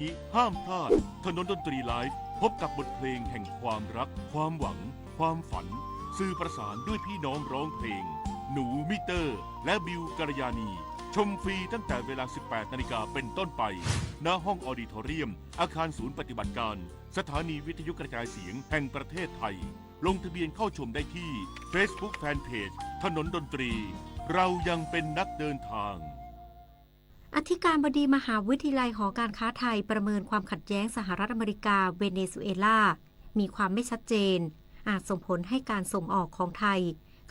นี้ห้ามพลาด ถนนดนตรีไลฟ์ พบกับบทเพลงแห่งความรัก ความหวัง ความฝัน สื่อประสานด้วยพี่น้องร้องเพลง หนูมิเตอร์ และบิวกัลยาณี ชมฟรีตั้งแต่เวลา สิบแปดนาฬิกาเป็นต้นไป ณ ห้องออดิทอเรียม อาคารศูนย์ปฏิบัติการ สถานีวิทยุกระจายเสียงแห่งประเทศไทย ลงทะเบียนเข้าชมได้ที่ Facebook Fanpage ถนนดนตรี เรายังเป็นนักเดินทาง อธิการบดีมหาวิทยาลัยหอการค้าไทยประเมินความขัดแย้งสหรัฐอเมริกา-เวเนซุเอลา มีความไม่ชัดเจน อาจส่งผลให้การส่งออกของไทย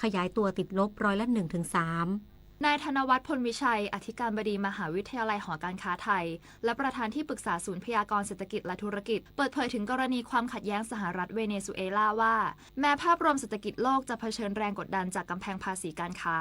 ขยายตัวติดลบร้อยละหนึ่งถึงสาม นายธนวัฒน์ พลวิชัย อธิการบดีมหาวิทยาลัยหอการค้าไทย และประธานที่ปรึกษาศูนย์พยากรณ์เศรษฐกิจและธุรกิจ เปิดเผยถึงกรณีความขัดแย้งสหรัฐเวเนซุเอลาว่า แม้ภาพรวมเศรษฐกิจโลกจะเผชิญแรงกดดันจากกำแพงภาษีการค้า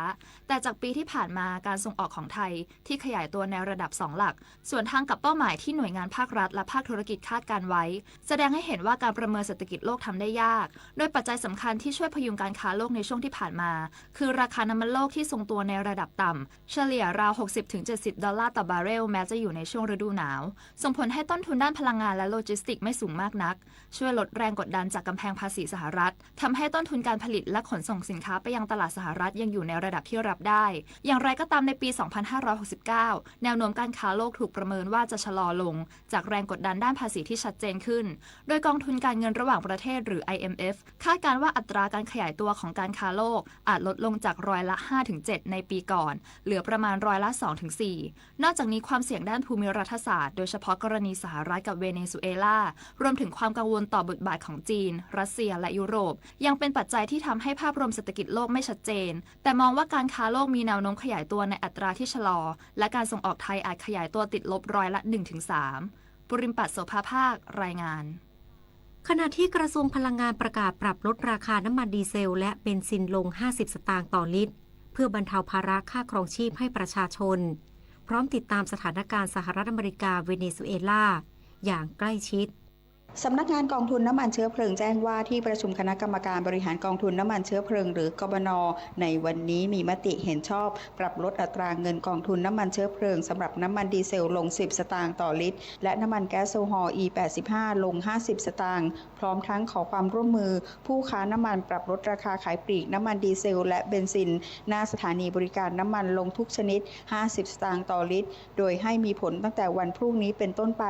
แต่จากปีที่ผ่านมาการส่งออกของไทยที่ขยายตัวในระดับสองหลัก สวนทางกับเป้าหมายที่หน่วยงานภาครัฐและภาคธุรกิจคาดการไว้ แสดงให้เห็นว่าการประเมินเศรษฐกิจโลกทำได้ยาก โดยปัจจัยสำคัญที่ช่วยพยุงการค้าโลกในช่วงที่ผ่านมา คือราคาน้ำมันโลกที่ทรงตัวในระดับต่ำ เฉลี่ยราว หกสิบถึงเจ็ดสิบดอลลาร์ต่อบาร์เรล แม้จะอยู่ในช่วงฤดูหนาว ส่งผลให้ต้นทุนด้านพลังงานและโลจิสติกส์ไม่สูงมากนัก ช่วยลดแรงกดดันจากกำแพงภาษีสหรัฐ ทำให้ต้นทุนการผลิตและขนส่งสินค้าไปยังตลาดสหรัฐยังอยู่ในระดับที่รับได้ อย่างไรก็ตามในปี สองพันห้าร้อยหกสิบเก้า แนวโน้มการค้าโลกถูกประเมินว่าจะชะลอลง จากแรงกดดันด้านภาษีที่ชัดเจนขึ้น โดยกองทุนการเงินระหว่างประเทศหรือ ไอเอ็มเอฟ คาดการณ์ว่าอัตราการขยายตัวของการค้าโลกอาจลดลงจากร้อยละห้าถึงเจ็ดในปีก่อน เหลือประมาณร้อยละสองถึงสี่ นอกจากนี้ความเสี่ยงด้านภูมิรัฐศาสตร์ โดยเฉพาะกรณีสหรัฐกับเวเนซุเอลา รวมถึงความกังวลต่อบทบาทของจีน รัสเซีย และยุโรป ยังเป็นปัจจัยที่ทำให้ภาพรวมเศรษฐกิจโลกไม่ชัดเจน แต่มองว่าการค้าโลกมีแนวโน้มขยายตัวในอัตราที่ชะลอ และการส่งออกไทยอาจขยายตัวติดลบร้อยละหนึ่งถึงสาม บุริมปัตย์ โสภาภาค รายงาน ขณะที่กระทรวงพลังงานประกาศปรับลดราคาน้ำมันดีเซลและเบนซินลง ห้าสิบ สตางค์ต่อลิตร เพื่อบรรเทาภาระค่าครองชีพให้ประชาชน พร้อมติดตามสถานการณ์สหรัฐอเมริกา-เวเนซุเอลา อย่างใกล้ชิด สำนักงานกองทุนน้ำมันเชื้อเพลิงแจ้งว่าที่ประชุมคณะกรรมการบริหารกองทุนน้ำมันเชื้อเพลิงหรือกบน ในวันนี้มีมติเห็นชอบปรับลดอัตราเงินกองทุนน้ำมันเชื้อเพลิงสำหรับน้ำมันดีเซลลง สิบ สตางค์ต่อลิตร และน้ำมันแก๊สโซฮอล์ อี แปดสิบห้า ลง ห้าสิบ สตางค์ พร้อมทั้งขอความร่วมมือผู้ค้าน้ำมันปรับลดราคาขายปลีกน้ำมันดีเซลและเบนซินหน้าสถานีบริการน้ำมันลงทุกชนิด ห้าสิบ สตางค์ต่อลิตร โดยให้มีผลตั้งแต่วันพรุ่งนี้เป็นต้นไป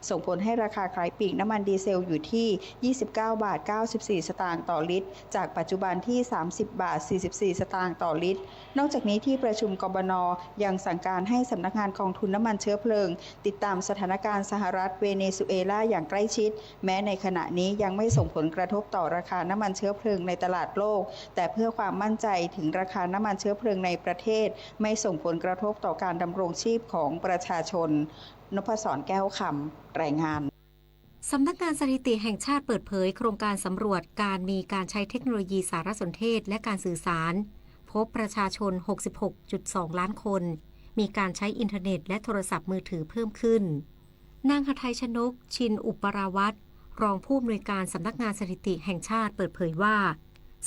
ส่งผลให้ราคาขายปลีกน้ำมันดีเซลอยู่ที่ ยี่สิบเก้าบาทเก้าสิบสี่สตางค์ต่อลิตร จากปัจจุบันที่ สามสิบบาทสี่สิบสี่สตางค์ต่อลิตร นอกจากนี้ที่ประชุมกบน ยังสั่งการให้สำนักงานกองทุนน้ำมันเชื้อเพลิง ติดตามสถานการณ์สหรัฐเวเนซุเอลาอย่างใกล้ชิด แม้ในขณะนี้ยังไม่ส่งผลกระทบต่อราคาน้ำมันเชื้อเพลิงในตลาดโลก แต่เพื่อความมั่นใจถึงราคาน้ำมันเชื้อเพลิงในประเทศ ไม่ส่งผลกระทบต่อการดำรงชีพของประชาชน นพศร แก้วคำ รายงาน สำนักงานสถิติแห่งชาติเปิดเผยโครงการสำรวจการมีการใช้เทคโนโลยีสารสนเทศและการสื่อสาร พบประชาชน หกสิบหกจุดสองล้านคน มีการใช้อินเทอร์เน็ตและโทรศัพท์มือถือเพิ่มขึ้น นางหทัยชนก ชินอุปราวัฒน์ รองผู้อำนวยการสำนักงานสถิติแห่งชาติเปิดเผยว่า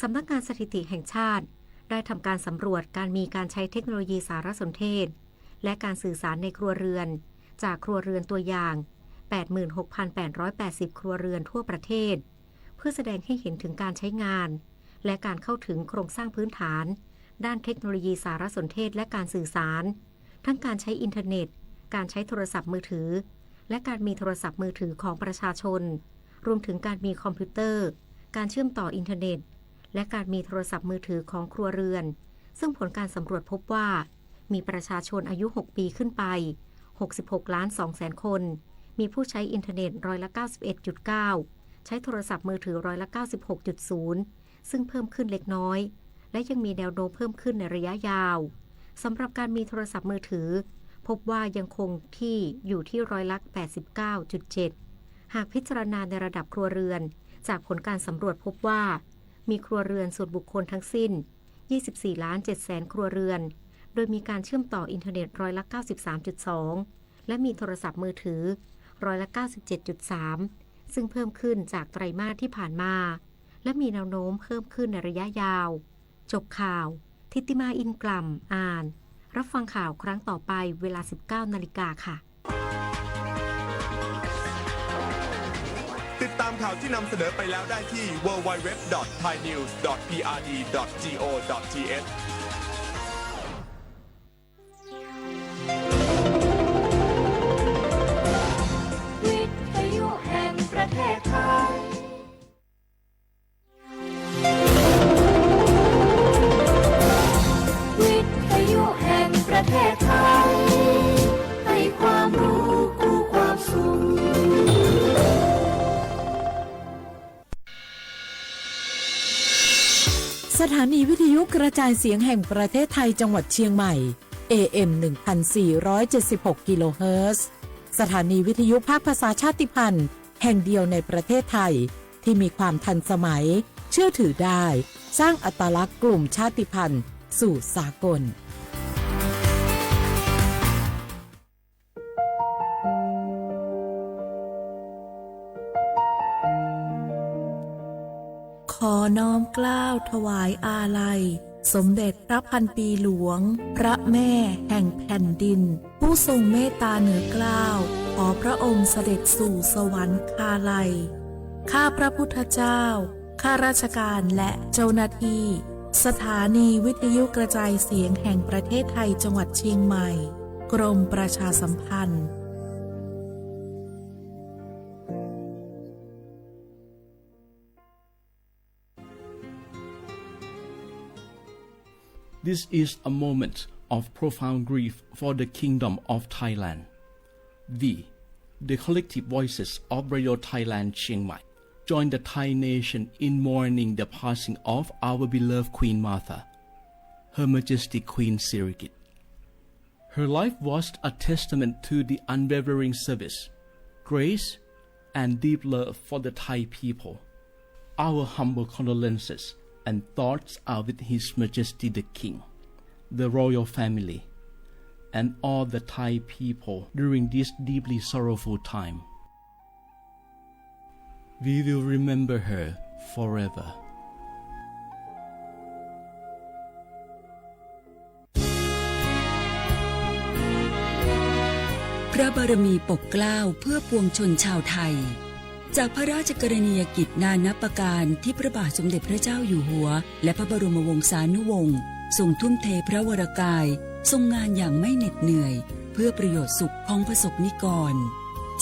สำนักงานสถิติแห่งชาติ ได้ทำการสำรวจการมีการใช้เทคโนโลยีสารสนเทศ และการสื่อสารในครัวเรือน จากครัวเรือนตัวอย่าง แปดหมื่นหกพันแปดร้อยแปดสิบ ครัวเรือนทั่วประเทศ เพื่อแสดงให้เห็นถึงการใช้งาน และการเข้าถึงโครงสร้างพื้นฐาน ด้านเทคโนโลยีสารสนเทศและการสื่อสาร ทั้งการใช้อินเทอร์เน็ต การใช้โทรศัพท์มือถือ และการมีโทรศัพท์มือถือของประชาชน รวมถึงการมีคอมพิวเตอร์ การเชื่อมต่ออินเทอร์เน็ต และการมีโทรศัพท์มือถือของครัวเรือน ซึ่งผลการสำรวจพบว่า มีประชาชนอายุ หก ปีขึ้นไป หกสิบหกล้านสองแสนคน มีผู้ใช้อินเทอร์เน็ตร้อยละ เก้าสิบเอ็ดจุดเก้า ใช้โทรศัพท์มือถือร้อยละ เก้าสิบหกจุดศูนย์ ซึ่งเพิ่มขึ้นเล็กน้อย และยังมีแนวโน้มเพิ่มขึ้นในระยะยาว สำหรับการมีโทรศัพท์มือถือ พบว่ายังคงที่อยู่ที่ร้อยละ แปดสิบเก้าจุดเจ็ด หากพิจารณาในระดับครัวเรือน จากผลการสำรวจพบว่า มีครัวเรือนส่วนบุคคลทั้งสิ้น ยี่สิบสี่ล้านเจ็ดแสน ครัวเรือน โดยมีการเชื่อมต่ออินเทอร์เน็ตร้อยละ เก้าสิบสามจุดสอง และมีโทรศัพท์มือถือร้อยละ เก้าสิบเจ็ดจุดสาม ซึ่งเพิ่มขึ้นจากไตรมาสที่ผ่านมา และมีแนวโน้มเพิ่มขึ้นในระยะยาว จบข่าว ทิติมา อินกล่ำ อ่าน รับฟังข่าวครั้งต่อไปเวลา สิบเก้านาฬิกาค่ะ ข่าวที่นำเสนอไปแล้วได้ที่ ดับเบิลยู ดับเบิลยู ดับเบิลยู ดอท ไทยนิวส์ ดอท พีอาร์ดี ดอท จี โอ ดอท ที เอช วิทยุแห่งประเทศไทย วิทยุแห่งประเทศไทย ให้ความรู้คู่ความสุข สถานีวิทยุกระจายเสียงแห่งประเทศไทยจังหวัดเชียงใหม่ เอ เอ็ม หนึ่งพันสี่ร้อยเจ็ดสิบหก กิโลเฮิรตซ์ สถานีวิทยุภาคภาษาชาติพันธุ์แห่งเดียวในประเทศไทย ที่มีความทันสมัย เชื่อถือได้ สร้างอัตลักษณ์กลุ่มชาติพันธุ์สู่สากล ขอน้อมเกล้าถวายอาลัย สมเด็จพระพันปีหลวง พระแม่แห่งแผ่นดิน ผู้ทรงเมตตาเหนือเกล้า ขอพระองค์เสด็จสู่สวรรคาลัย ข้าพระพุทธเจ้า ข้าราชการและเจ้าหน้าที่ สถานีวิทยุกระจายเสียงแห่งประเทศไทยจังหวัดเชียงใหม่ กรมประชาสัมพันธ์ This is a moment of profound grief for the Kingdom of Thailand. We, the collective voices of Radio Thailand Chiang Mai, join the Thai nation in mourning the passing of our beloved Queen Mother, Her Majesty Queen Sirikit. Her life was a testament to the unwavering service, grace, and deep love for the Thai people. Our humble condolences and thoughts are with His Majesty the King, the royal family, and all the Thai people during this deeply sorrowful time. We will remember her forever. พระบารมีปกเกล้าเพื่อปวงชนชาวไทย จากพระราชกรณียกิจนานับประการที่พระบาทสมเด็จพระเจ้าอยู่หัว และพระบรมวงศานุวงศ์ทรงทุ่มเทพระวรกาย ทรงงานอย่างไม่เหน็ดเหนื่อย เพื่อประโยชน์สุขของประสบนิกร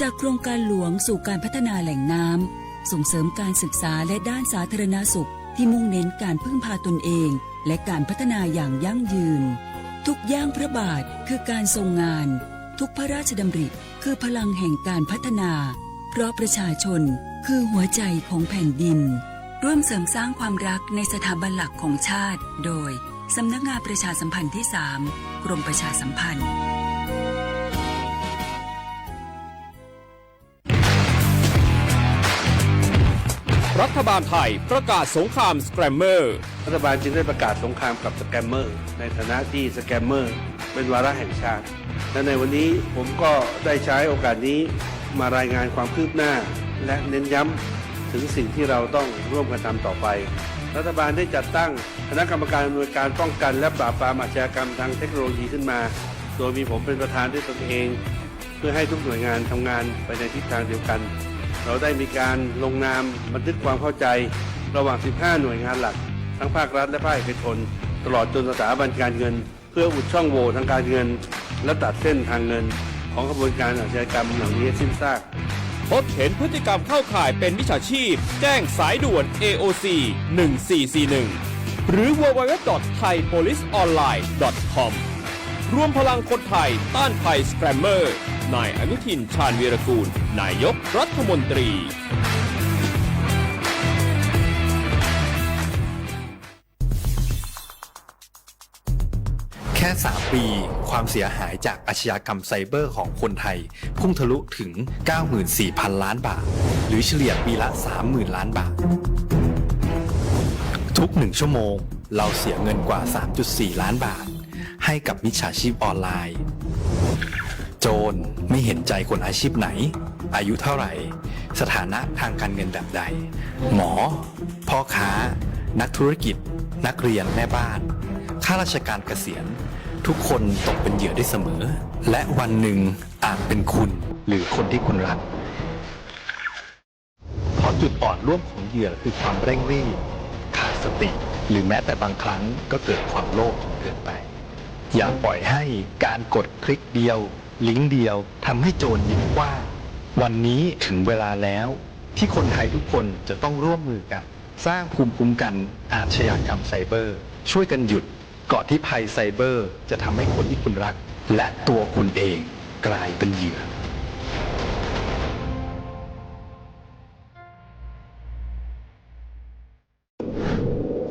จากโครงการหลวงสู่การพัฒนาแหล่งน้ำ ส่งเสริมการศึกษาและด้านสาธารณสุขที่มุ่งเน้นการพึ่งพาตนเอง และการพัฒนาอย่างยั่งยืน ทุกย่างพระบาทคือการทรงงาน ทุกพระราชดำริคือพลังแห่งการพัฒนา เพราะประชาชนคือหัวใจของแผ่นดิน ร่วมเสริมสร้างความรักในสถาบันหลักของชาติ โดย สำนักงานประชาสัมพันธ์ที่สาม กรมประชาสัมพันธ์ รัฐบาลไทยประกาศสงครามสแกรมเมอร์ รัฐบาลจึงได้ประกาศสงครามกับสแกมเมอร์ ในฐานะที่สแกมเมอร์เป็นวาระแห่งชาติ และในวันนี้ผมก็ได้ใช้โอกาสนี้มารายงานความคืบหน้า และเน้นย้ำถึงสิ่งที่เราต้องร่วมกันทำต่อไป รัฐบาลได้จัดตั้งคณะกรรมการอำนวยการป้องกันและปราบปรามอาชญากรรมทางเทคโนโลยีขึ้นมา โดยมีผมเป็นประธานด้วยตนเอง เพื่อให้ทุกหน่วยงานทำงานไปในทิศทางเดียวกัน เราได้มีการลงนามบันทึกความเข้าใจระหว่าง สิบห้า หน่วยงานหลัก ทั้งภาครัฐและภาคเอกชน ตลอดจนสถาบันการเงิน เพื่ออุดช่องโหว่ทางการเงิน และตัดเส้นทางเงินของขบวนการอาชญากรรมเหล่านี้ให้สิ้นซาก พบเห็นพฤติกรรมเข้าข่ายเป็นมิจฉาชีพ แจ้งสายด่วน เอ โอ ซี หนึ่งสี่สี่หนึ่ง หรือ ดับเบิลยู ดับเบิลยู ดับเบิลยู ดอท ไทย โพลิส ออนไลน์ ดอท คอม รวมพลังคนไทยต้านภัยสแกรมเมอร์ นายอนุทิน ชาญวีรกูล นายกรัฐมนตรี แค่ สาม ปี ความเสียหายจากอาชญากรรมไซเบอร์ของคนไทย พุ่งทะลุถึง เก้าหมื่นสี่พัน ล้านบาท หรือเฉลี่ยปีละ สามหมื่น ล้านบาท ทุกหนึ่งชั่วโมง เราเสียเงินกว่า สามจุดสี่ ล้านบาท ให้กับมิจฉาชีพออนไลน์ โจรไม่เห็นใจคนอาชีพไหน อายุเท่าไหร่ สถานะทางการเงินแบบใด หมอ พ่อค้า นักธุรกิจ นักเรียน แม่บ้าน ข้าราชการเกษียณ ทุกคนตกเป็นเหยื่อได้เสมอ และวันหนึ่งอาจเป็นคุณ หรือคนที่คุณรัก เพราะ จุดอ่อนร่วมของเหยื่อคือความเร่งรีบ ขาดสติ หรือแม้แต่บางครั้งก็เกิดความโลภจนเกินไป อย่าปล่อยให้การกดคลิกเดียว ลิงก์เดียวทำให้โจรยิ้มกว้าง วันนี้ถึงเวลาแล้วที่คนไทยทุกคนจะต้องร่วมมือกัน สร้างภูมิคุ้มกันอาชญากรรมไซเบอร์ ช่วยกันหยุดก่อนที่ภัยไซเบอร์จะทำให้คนที่คุณรัก และตัวคุณเองกลายเป็นเหยื่อ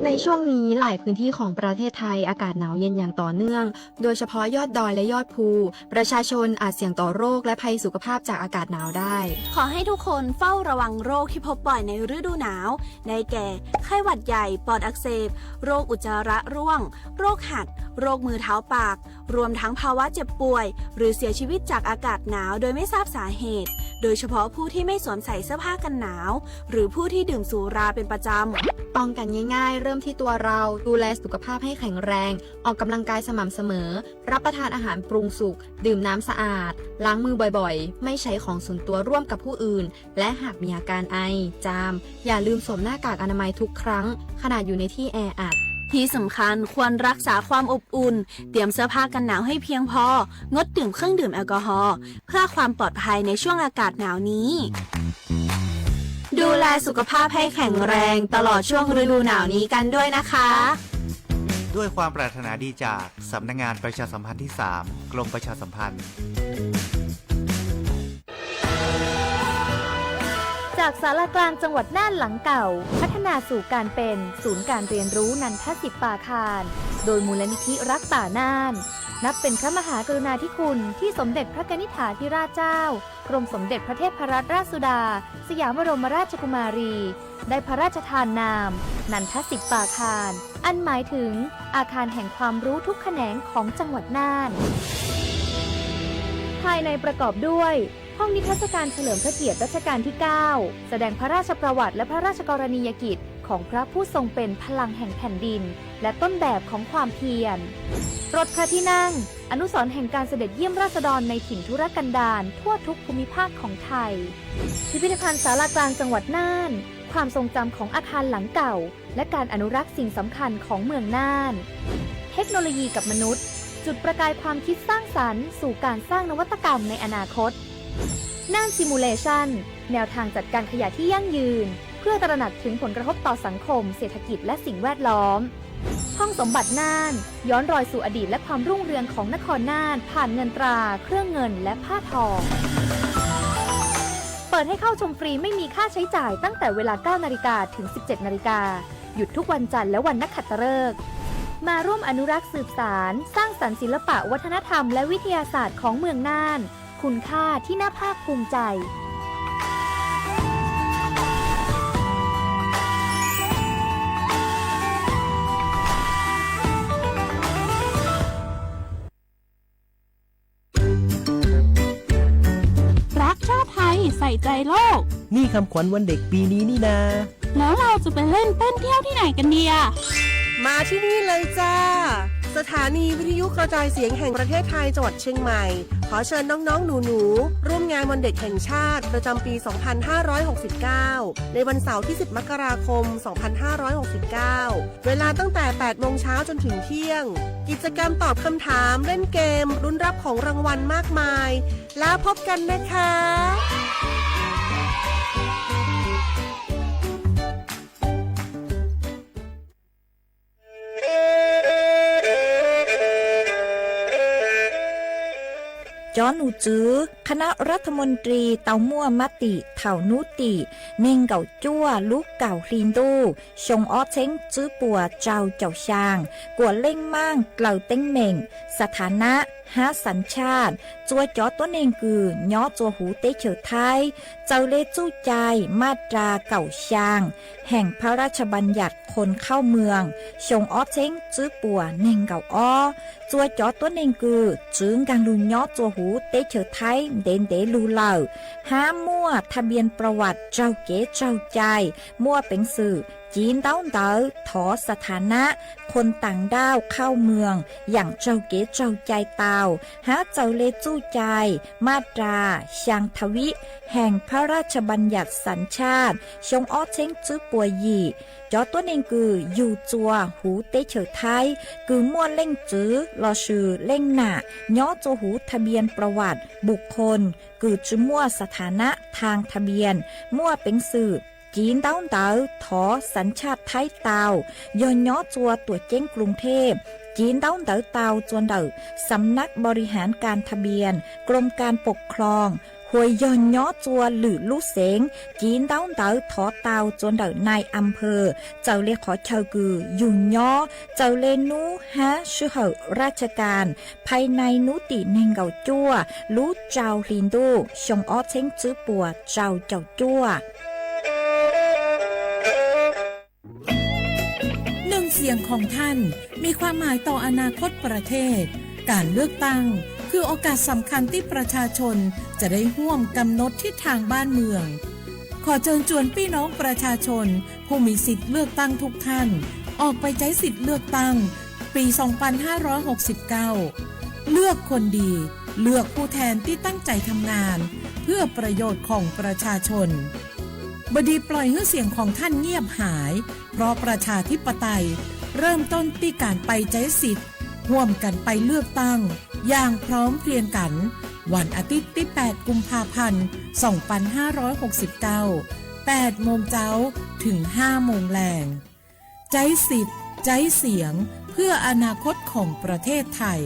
ในช่วงนี้หลายพื้นที่ของประเทศไทยอากาศหนาวเย็นอย่างต่อเนื่อง โดยเฉพาะยอดดอยและยอดภู ประชาชนอาจเสี่ยงต่อโรคและภัยสุขภาพจากอากาศหนาวได้ ขอให้ทุกคนเฝ้าระวังโรคที่พบบ่อยในฤดูหนาว ได้แก่ ไข้หวัดใหญ่ ปอดอักเสบ โรคอุจจาระร่วง โรคหัด โรคมือเท้าปาก รวมทั้งภาวะเจ็บป่วย หรือเสียชีวิตจากอากาศหนาวโดยไม่ทราบสาเหตุ โดยเฉพาะผู้ที่ไม่สวมใส่เสื้อผ้ากันหนาว หรือผู้ที่ดื่มสุราเป็นประจำ ป้องกันง่ายๆ เริ่มที่ตัวเรา ดูแลสุขภาพให้แข็งแรง ออกกำลังกายสม่ำเสมอ รับประทานอาหารปรุงสุก ดื่มน้ำสะอาด ล้างมือบ่อยๆ ไม่ใช้ของส่วนตัวร่วมกับผู้อื่น และหากมีอาการไอ จาม อย่าลืมสวมหน้ากากอนามัยทุกครั้ง ขณะอยู่ในที่แออัด ที่สำคัญควรรักษาความอบอุ่น เตรียมเสื้อผ้ากันหนาวให้เพียงพอ งดดื่มเครื่องดื่มแอลกอฮอล์ เพื่อความปลอดภัยในช่วงอากาศหนาวนี้ ดูแลสุขภาพให้แข็งแรงตลอดช่วงฤดูหนาวนี้กันด้วยนะคะ ด้วยความปรารถนาดีจากสำนักงานประชาสัมพันธ์ที่สาม กรมประชาสัมพันธ์ จากศาลากลางจังหวัดน่านหลังเก่า พัฒนาสู่การเป็นศูนย์การเรียนรู้นันทสิปปาคาร โดยมูลนิธิรักป่าน่าน นับเป็นพระมหากรุณาธิคุณที่สมเด็จพระกนิษฐาธิราชเจ้า กรมสมเด็จพระเทพรัตนราชสุดา สยามบรมราชกุมารี ได้พระราชทานนาม นันทสิปปาคาร อันหมายถึงอาคารแห่งความรู้ทุกแขนงของจังหวัดน่าน ภายในประกอบด้วย ห้องนิทรรศการเฉลิมพระเกียรติรัชกาลที่เก้า แสดงพระราชประวัติและพระราชกรณียกิจของพระผู้ทรงเป็นพลังแห่งแผ่นดิน และต้นแบบของความเพียร รถพระที่นั่ง อนุสรณ์แห่งการเสด็จเยี่ยมราษฎรในถิ่นทุรกันดารทั่วทุกภูมิภาคของไทย พิพิธภัณฑ์ศาลากลางจังหวัดน่าน ความทรงจำของอาคารหลังเก่า และการอนุรักษ์สิ่งสำคัญของเมืองน่าน เทคโนโลยีกับมนุษย์ จุดประกายความคิดสร้างสรรค์สู่การสร้างนวัตกรรมในอนาคต น่าน Simulation แนวทางจัดการขยะที่ยั่งยืน เพื่อตระหนักถึงผลกระทบต่อสังคม เศรษฐกิจ และสิ่งแวดล้อม ห้องสมบัติน่าน ย้อนรอยสู่อดีตและความรุ่งเรืองของนครน่าน ผ่านเงินตรา เครื่องเงิน และผ้าทอง เปิดให้เข้าชมฟรีไม่มีค่าใช้จ่ายตั้งแต่เวลา เก้านาฬิกา ถึง สิบเจ็ดนาฬิกา หยุดทุกวันจันทร์และวันนักขัตฤกษ์ มาร่วมอนุรักษ์สืบสาน สร้างสรรค์ศิลปะวัฒนธรรมและวิทยาศาสตร์ของเมืองน่าน คุณค่าที่น่าภาคภูมิใจ รักชาติไทย ใส่ใจโลก นี่คำขวัญวันเด็กปีนี้นี่นา แล้วเราจะไปเล่นเต้นเที่ยวที่ไหนกันดีอะ มาที่นี่เลยจ้า สถานีวิทยุกระจายเสียงแห่งประเทศไทยจังหวัดเชียงใหม่ ขอเชิญน้องๆ หนูๆ ร่วมงานวันเด็กแห่งชาติประจำปี สองพันห้าร้อยหกสิบเก้า ในวันเสาร์ที่ สิบ มกราคม สองพันห้าร้อยหกสิบเก้า เวลาตั้งแต่ แปดโมงเช้าจนถึงเที่ยง กิจกรรมตอบคำถาม เล่นเกม ลุ้นรับของรางวัลมากมาย แล้วพบกันนะคะ Cov num tswv คณะรัฐมนตรี tau muaj mab tim thaum hnub tim nees nkaum cuaj lub kaum hli ntuj xyoo ob txheeb tswb puas rau caum xyaa kuam leej maaj dlaws teeb meem, xa tha nab hab xav tshaj txua cov tuab neeg kws nyob txua huv teb chaws Thaib txawg le txuj cai maj ras kaum xyaa heem phab lab tsha npa nyam khoos khauj mws xyoo ob txheeb tswb puas nees nkaum ob. Txua cov tuab neeg kws tswv nkaag lug nyob txua huv teb chaws Thaib ntev ntev lug lawm hab muaj tha npia pra vam raug kev raug cai muaj peev xwm Civ ntaub ntawv thov ສະຖານະ คนต่างด้าวเข้าเมือง อย่าง raug kev raug cai tau hab txawm le txuj cai มาตราสามทวีต แห่งพระราชบัญญัติสัญชาติ xyoo ob txheeb tswb puas yim. Cov tuab neeg kws yug txua huv teb chaws Thaib kws muaj leej txwv lossis leej nam nyob txua huv ทะเบียนประวัติบุคคล kws tsi muaj สถานะทางทะเบียน muaj peev xwm civ ntaub ntawv thov สัญชาติ Thaib tau, yog nyob txua tuam ceeb กรุงเทพ, civ ntaub ntawv tau txua ntawm สำนักบริหารการทะเบียน กรมการปกครอง hos yog nyob txua lwm lub xeev, civ ntaub ntawv thov tau txua ntawm นายอำเภอ txawm le qhov chaw kws yug nyob, txawm le nub hab sij hawm ราชการ ภายใน hnub tim nees nkaum cuaj lub rau hli ntuj xyoo ob txheeb tswb puas rau caum cuaj. หนึ่งเสียงของท่านมีความหมายต่ออนาคตประเทศ การเลือกตั้งคือโอกาสสำคัญที่ประชาชนจะได้ร่วมกำหนดทิศทางบ้านเมือง ขอเชิญชวนพี่น้องประชาชนผู้มีสิทธิ์เลือกตั้งทุกท่าน ออกไปใช้สิทธิ์เลือกตั้งปี สองพันห้าร้อยหกสิบเก้า เลือกคนดี เลือกผู้แทนที่ตั้งใจทำงาน เพื่อประโยชน์ของประชาชน บดีปล่อยให้เสียงของท่านเงียบหาย เพราะประชาธิปไตยเริ่มต้นที่การไปใช้สิทธิ์ ร่วมกันไปเลือกตั้ง อย่างพร้อมเพรียงกัน วันอาทิตย์ที่ แปด กุมภาพันธ์ สองพันห้าร้อยหกสิบเก้า แปดโมงเช้า ถึง ห้าโมงแลง ใช้สิทธิ์ ใช้เสียง เพื่ออนาคตของประเทศไทย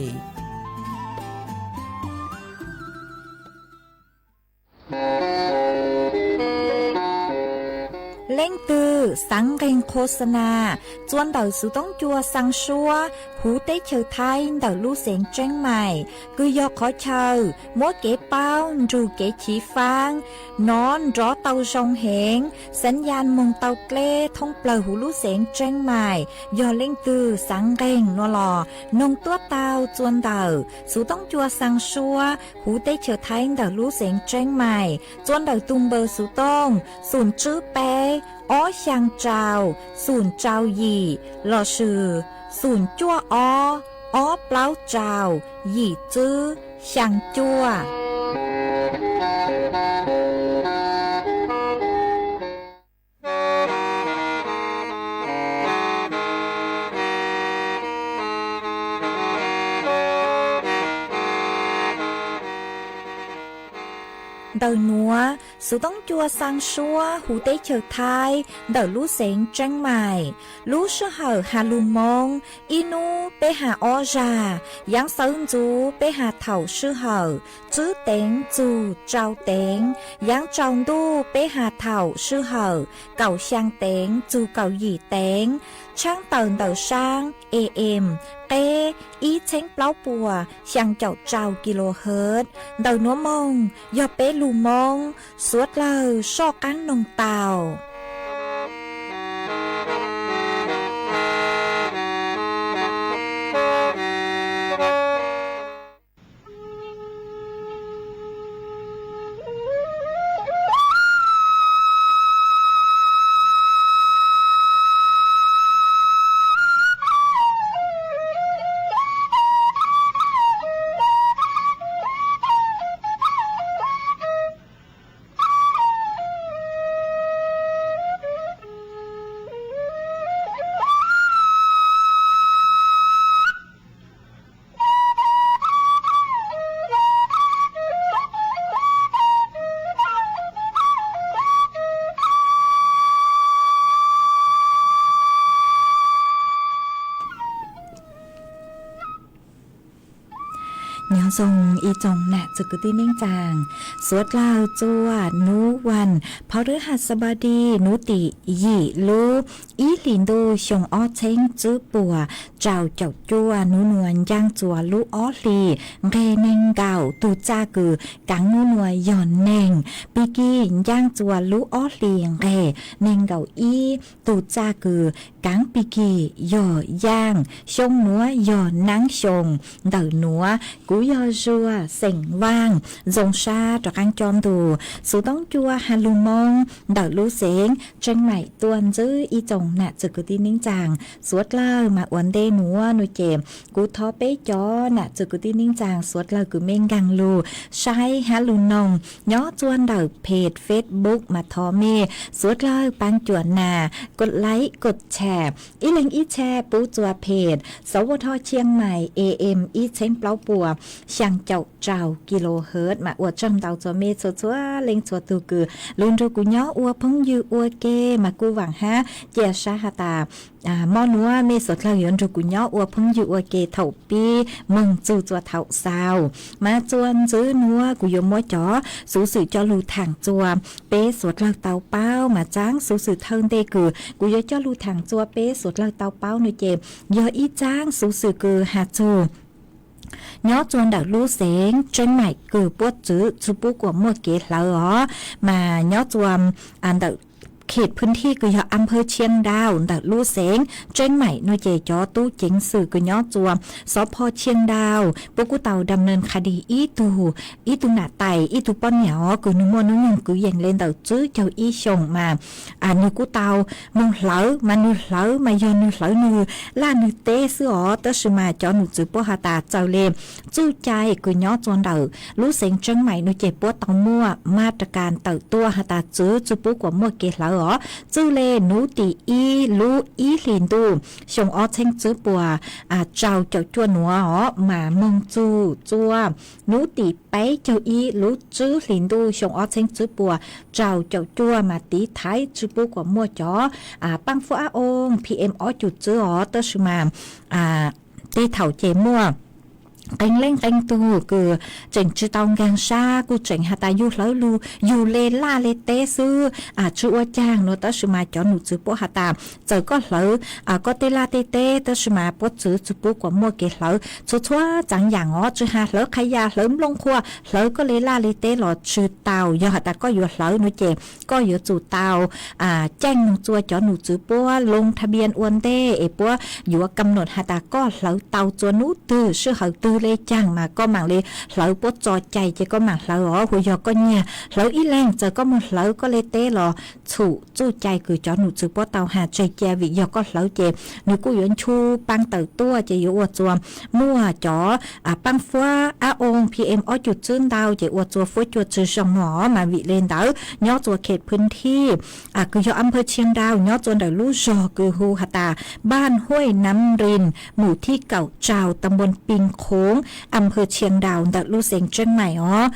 Leej twg xaav nqeeg โฆษณา txua ntawm xuv toob cua xaa suab huv teb chaws Thaib ntawm lub xeev Tseeb Mais, kws yog qhov chaw muab kev paub nrug kev chiv faab, nov nrov tau zoo heev, xaav yaj moog tau dleb thoob plawg huv lub xeev Tseeb Mais. Yog leej twg xaav nqeeg nuav los noog tuab tau txua ntawm xuv toob cua xaa suab huv teb chaws Thaib ntawm lub xeev Tseeb Mais, txua ntawm tug npawb xuv tooj xoom tswb peb ob xyaa rau xoom rau yim lossis xoom cuaj ob ob plaub rau yim tswb xyaa cuaj. Ntawm nuav, xuv toob cua xaa suab huv teb chaws Thaib ntawm lub xeev Tseeb Mais, lub sij hawm has lug Moob, ib nub peb has ob zag, yaav sawv ntxuv peb has thaum sij hawm tswb teev txug rau teev, yaav tsaus ntuj peb has thaum sij hawm kaum xyaa teev txug kaum yim teev, tshaab tawm ntawm saab AM qeb ib txheeb plaub puas xyaa caum rau kilohertz. Ntawm nuav moog yog peb lug Moob, suav dlawg soj qaab noog tau. Nyob zoo ib tsoom nam txiv kwv tij neej tsaa, suav dlawg txua nub vas phau rwb has xab npab di nub tim yim lub ib hlis ntuj xyoo ob txheeb tswb puas rau caum cuaj, nub nuav ncaaj txua lub ob hlis nqeg neeg nkaum, tug txaj kws kaav nub nuav yog neeg, pig kig ncaaj txua lub ob hlis nqeg neeg nkaum ib, tug txaj kws kaav pig kig yog yaaj, xyoo nuav yog naab xyoo. Ntawm nuav kuv Tog Zuag xeem Vaaj zoo sab rov qaab coj ntus xuv toob cua ha lug Moob ntawm lub xeev Tseeb Maim tuaj ntxwb ib tsoom nam txwv kwv tij neej tsaa suav dlawg mas ua ntej nuav nua ces kuv thov peb cov nam txwv kwv tij neej tsaa suav dlawg kws mej nkaag lug saib hab lug noog nyob txuag ntawm peg Facebook mas thov mej suav dlawg paab cuam nas kod like kod share ib leeg ib share pub txuag peg sawv ua dhau Chiang Mai A M ib txheeb plaub puas xyaa caum rau kilohertz mas ua tsaug ntau txuag mej txhua txhua leej txhua tug kws lug nrug kuv nyob ua phooj ywg ua ke mas kuj vaam hab cia sab has tas mob nuav mej suav dlawg yuav nrug kuv nyob ua phooj ywg ua ke thaum pib moog txug txuag thaum xaus. Mas txuag ntxwv nuav kuv yuav muab cov xuv xwm coj lug thaam txuag peb suav dlawg tau paub mas txaab xuv xwm thawj ntej kws kuv yuav coj lug thaam txuag peb suav dlawg tau paub nua ces yog ib txaab xuv xwm kws has txug nyob txuag ntawm lub xeev Tseeb Maim kws puab txwv tsi pub kuam muaj kev hlawv os mas nyob txuag ntawm kheem phooj thij kws yog Amper Chiang Dau ntawm lub xeev Tseeb Maim nua ces cov tub ceev xwm kws nyob txuag xov pho Chiang Dau puab kuj tau dam neeg qha dis ib tug, ib tug nam tais ib tug poj niam os kws nwg muaj nub nyoog kwv yees le ntawm tsib caug ib xyoos mas nwg kuj tau moog hlawv mas nwg hlawv mas yog nwg hlawv nwg laj nwg teb xwb os tab sis mas cov num txwv puab has tas txawm le txuj cai kws nyob txuag ntawm lub xeev Tseeb Maim nua ces puab tau muaj mab ra kas tawm tuaj has tas txwv tsi pub kuam muaj kev hlawv os txwj le nub tim ib lub ib hlis ntuj xyoo ob txheeb tsib puas rau caum cuaj nuav os mas moog txug txuag nub tim peb caug ib lub tsib hlis ntuj xyoo ob txheeb tsib puas rau caum cuaj mas tiv thaiv tsi pub kuam muaj cov paab fuab ab oo P M ob cum tsib os tab sis mas tej thaum ces muaj qee leej qee tug kws tseem tsi tau nkaag sab kuj tseem has tas yug hlawv lug yug le laj le teb xwb tsi ua caag nua tab sis mas cov num txwv puab has tas txawm koj hlawv koj tej laj tej teb tab sis mas puab txwv tsi pub kuam muaj kev hlawv txhua txhua txaav yaam os tsi has hlawv qhov yaj hlawv nplooj qhuav hlawv koj le laj le teb los tsi tau yog has tas koj yuav hlawv nua ces koj yuav tsum tau caij moog txuag cov num txwv puab loo tha npias ua ntej es puab yuav kam num has tas koj hlawv tau txuag nub twg sij hawm twg le caag mas koj maam le hlawv puab tso cai ces koj maam hlawv os hu yog koj nyag hlawv ib leeg txawm koj moog hlawv koj le teb los txhum txuj cai kws cov num txwv puab tau has tseg cia vim yog koj hlawv ces nwg kuj yuav nchu paab tawm tuaj ces yuav ua txuag muaj cov paab fuab ab oo P M ob cum tsib ntau ces ua txuag fuab cua tsi zoo nua mas vim le ntawd nyob txuag kheem phooj thij kws yog Amper Chiang Dau nyob txuag ntawm lub zog kws hu has tas Baaj Huaj Nam Rin mus thib kaum rau ta npuon Pin Khoov Amper Chiang Dau ntawm lub xeev Tseeb Maim os.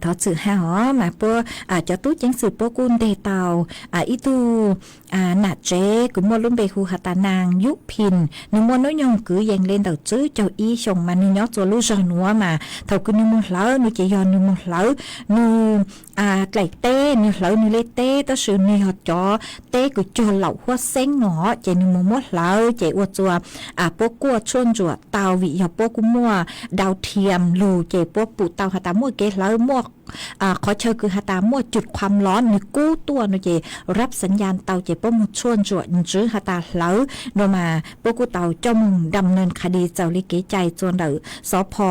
Thov txim has os mas puab cov tub ceev xwm puab kuj nteg tau ib tug nam tsev kws muaj lub npe hu has tas Naag Yub Phin nwg muaj nub nyoog kwv yees le ntawm tsib caug ib xyoos mas nwg nyob txuag lub zog nuav mas thaum kws nwg moog hlawv nua ces yog nwg moog hlawv nwg dlaim teb nwg hlawv nwg le teb tab sis nwg yog cov teb kws cog laum huab xeeb no ces nwg moog muab hlawv ces ua txuag puab kuaj tshuaj ntsuam tau vim yog puab kuj muaj dau thiam lug ces puab pum tau has tas muaj kev hlawv muaj qhov chaw kws has tas muaj cub qhuam los nwg kub tuaj nua ces rab xeev ya tau ces puab moog tshuaj ntsuam ntswv has tas hlawv nua mas puab kuj tau coj moog dam neeg qha dis txaus le kev cai txuag ntawm xov pho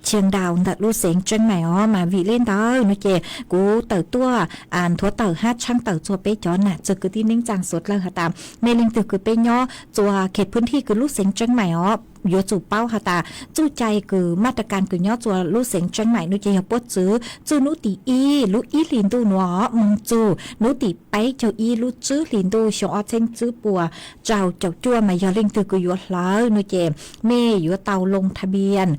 Chiang Dau ntawm lub xeev Tseeb Maim os mas vim le ntawd nua ces kuv tawm tuaj nthuav tawm hab tshaab tawm txuag peb cov nam txwv kwv tij neej tsaa suav dlawg has tas mej leej twg kws peb nyob txuag kheem phooj thij kws lub xeev Tseeb Maim os yuav tsum paub has tas txuj cai kws mab ra kas kws nyob txuag lub xeev Tseeb Maim nua ces yog puab txwv txuj nub tim ib lub ib hlis ntuj nua moog txug nub tim peb caug ib lub tsib hlis ntuj xyoo ob txheeb tsib puas rau caum cuaj mas yog leej twg kws yuav hlawv nua ces mej yuav tau loo tha npias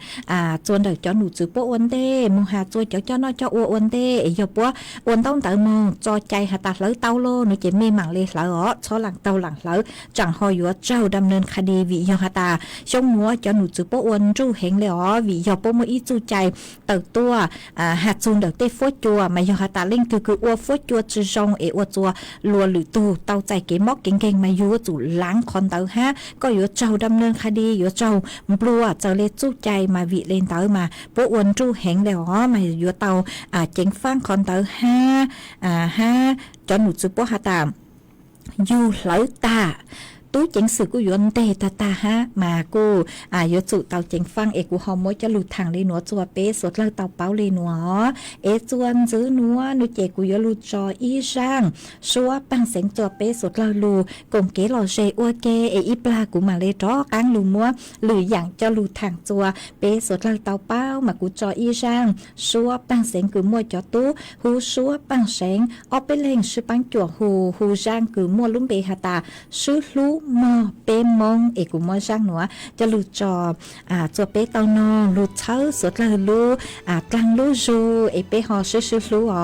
txuag ntawm cov num txwv puab ua ntej moog has txuag cov coj noj coj ua ua ntej es yog puab ua ntaub ntawv moog tso cai has tas hlawv tau lawm nua ces mej maam le hlawv os txhob laam taug laam hlawv tsaam ho yuav raug dam neeg qha dis vim yog has tas xyoo nuav cov num txwv puab ua nruj heev le os vim yog puab muaj ib txuj cai tawm tuaj has txug ntawm tej fuab cua mas yog has tas leej twg kws ua fuab cua tsi zoo es ua txuag luas lwm tug tau txais kev mob kev nkeeg mas yug yuav tsum laav qhov ntawd hab koj yuav raug dam neeg qha dis yuav raug nplua txawm le txuj cai mas vim le ntawd mas puab ua nruj heev le os mas yuav tau ceev faab qhov ntawd hab hab cov num txwv puab has tas yug hlawv tag Lub ceev xwm kuj yuav ntes tag tag hab mas kuj yuav txum tau ceev faj es kuv ho muab cov lug thaam le nuav txua peb suav dlawg tau paub le nuav. Es txuas ntxiv nuav nuav ces kuv yuav lug tso ib zaaj suab paag xeev txua peb suav dlawg lug koom kev lom zem ua ke es ib plag kuv mam le rov qaab lug muab lwm yaam coj lug thaam txua peb suav dlawg tau paub. Mas kuv tso ib zaaj suab paag xeev kws muaj cov tub hu suab paag xeev ob peb leeg sib paab cuam hu, hu zaaj kws muaj lub npe has tas Swb Hlub Mog Peb Moob es kuv muab zaaj nuav coj lug tso txua peb tau noog lug txhawb suav dlawg lub dlaag lub zug es peb ho swb swb hlub os.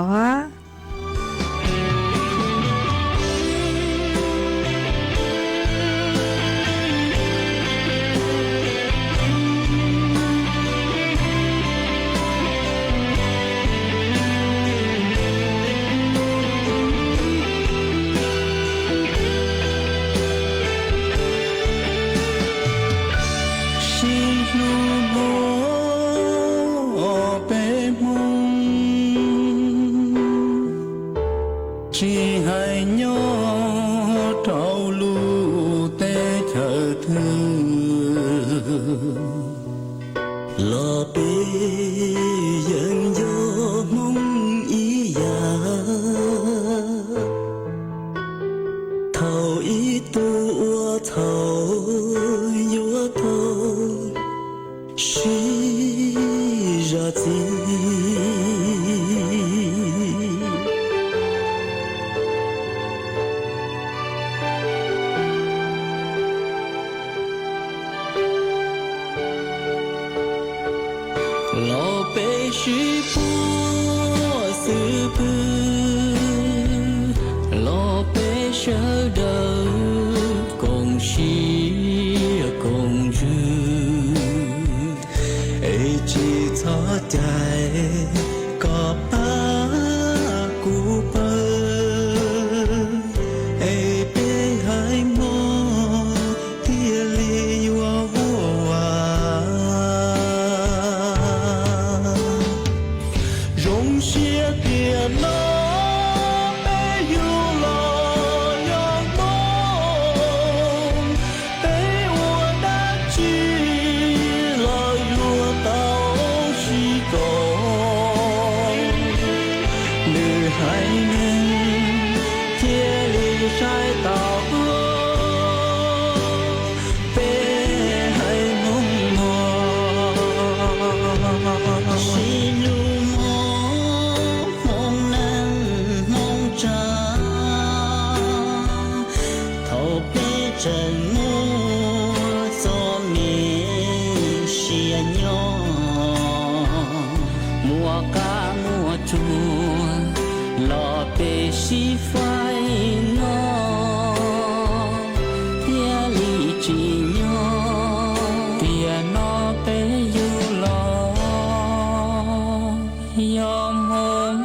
Sib hlub mog peb Hmoob, tsis hais nyob rau lub teb chaws twg los peb yeej yog Hmoob ib yam. Thaum ib tug ua txhaum yuav tau sib zam txim. Los peb sib puag xwb pwg, los peb sawv daws koom siab koom ntsws, es tsis txhob cais kom pab kuv pawg, es peb haiv Hmoob thiaj li yuav vuag vas. Zoo siab tias no peb yug los yog Hmoob, peb ua dab tsi los yuav tau sib koom. Lwm haiv neeg thiaj li saib tau peb haiv Hmoob no. Sib hlub mog Hmoob neej Hmoob tsav, thaum peb tseem muaj txoj me sia nyob, muaj qab muaj tsuag los peb sib faib no, thiaj li tsim nyog tias no peb yug los yog Hmoob.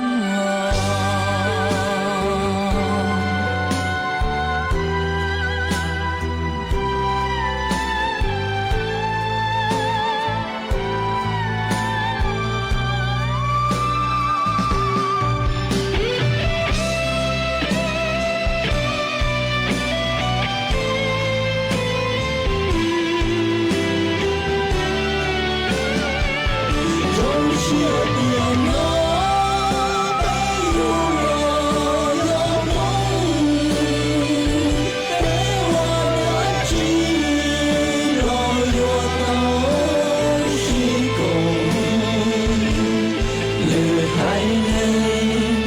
Lwm haiv neeg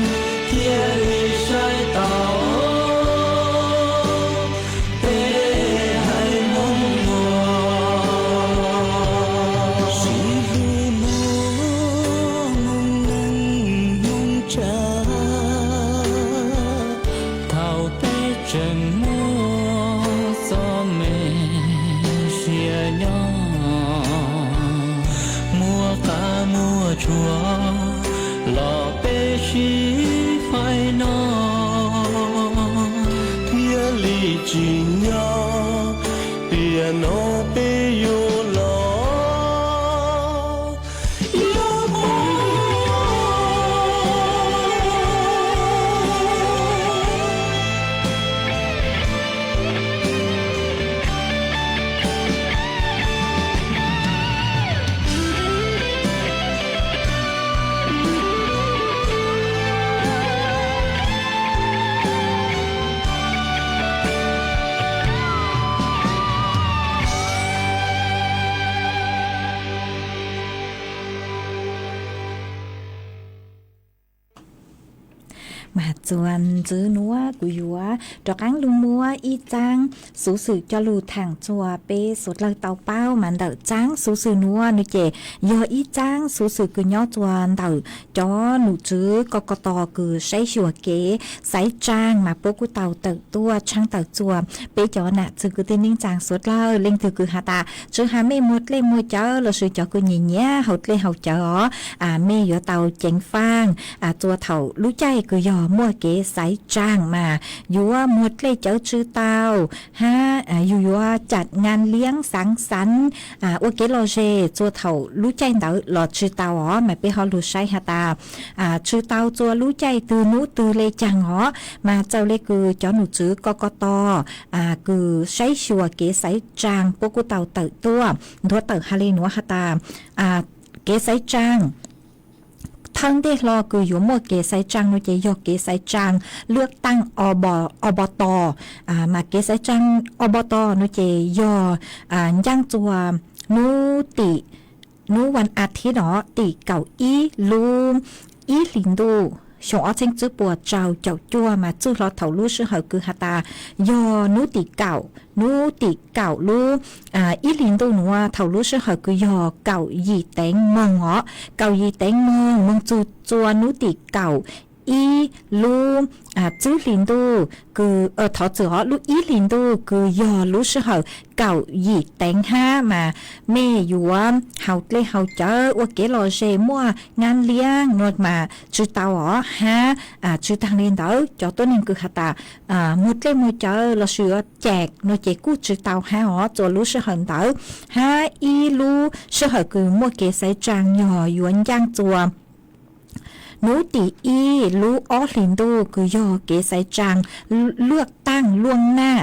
thiaj li saib tau peb haiv Hmoob no. Sib hlub mog Hmoob neej Hmoob tsav, thaum peb tseem muaj txoj me sia nyob, muaj qab muaj tsuag los peb sib faib no, thiaj li tsim nyog tias no peb yuav los yog Hmoob. Mas txuas ntxiv nuav kuv yuav rov qaab lug muab ib txaab xuv xwm coj lug thaam txug peb suav dlawg tau paub. Mas ntawm txaab xuv xwm nuav nwg ces yog ib txaab xuv xwm kws nyob txuas ntawm cov num tswv ko ko tos kws saib xyuas kev xaiv tsaa, mas puab kuj tau tawm tuaj tshaab tawm txuas peb cov nam txwv kwv tij neej tsaa suav dlawg. Leej twg kws has tas tsi has mej muag dlej muag cawv lossis cov kws nyim nyiam haus dlej haus cawv os, mej yuav tau ceev faaj txuas thaum lub caij kws yog muaj kev xaiv tsaa mas yuav muag dlej cawv tsi tau hab yug yuav cam ngaa liab xaav xaav ua kev lom zem txuas thaum lub caij ntawd los tsi tau os. Mas peb ho lug saib has tas tsi tau txuas lub caij twg nub twg le caag os. Mas txawm le kws cov num tswv ko ko tos kws saib xyuas kev xaiv tsaa puab kuj tau tawm tuaj nthuav tawm has le nuav has tas kev xaiv tsaa thawj ntej hlo kws yuav muaj kev xaiv tsaa nuav ces yog kev xaiv tsaa lwaj taaj o bo tos. Mas kev xaiv tsaa o bo tos nuav ces yog ncaaj txuas nub tim nub vas a thiv os, tim kaum ib lub ib hlis ntuj xyoo ob txheeb tsib puas rau caum cuaj mas txwj hlo thaum lub sij hawm kws has tas yog nub tim kaum, nub tim kaum lub ib hlis ntuj nuav thaum lub sij hawm kws yog kaum yim teev moog os, kaum yim teev moog moog txug txua nub tim kaum ib lub tsib hlis ntuj kws, thov txim os, lub ib hlis ntuj kws yog lub sij hawm kaum yim teev hab mas mej yuav haus dlej haus cawv ua kev lom zem muaj ngaa liab nuav mas tsi tau os hab tsi taag le ntawd cov tuab neeg kws has tas muag dlej muag cawv lossis yuav cam nuav ces kuj tsi tau hab os txua lub sij hawm ntawd. Hab ib lub sij hawm kws muaj kev xaiv tsaa yog yuav ncaaj txua nub tim ib lub ob hlis ntuj kws yog kev xaiv tsaa lwaj taaj luaj naj,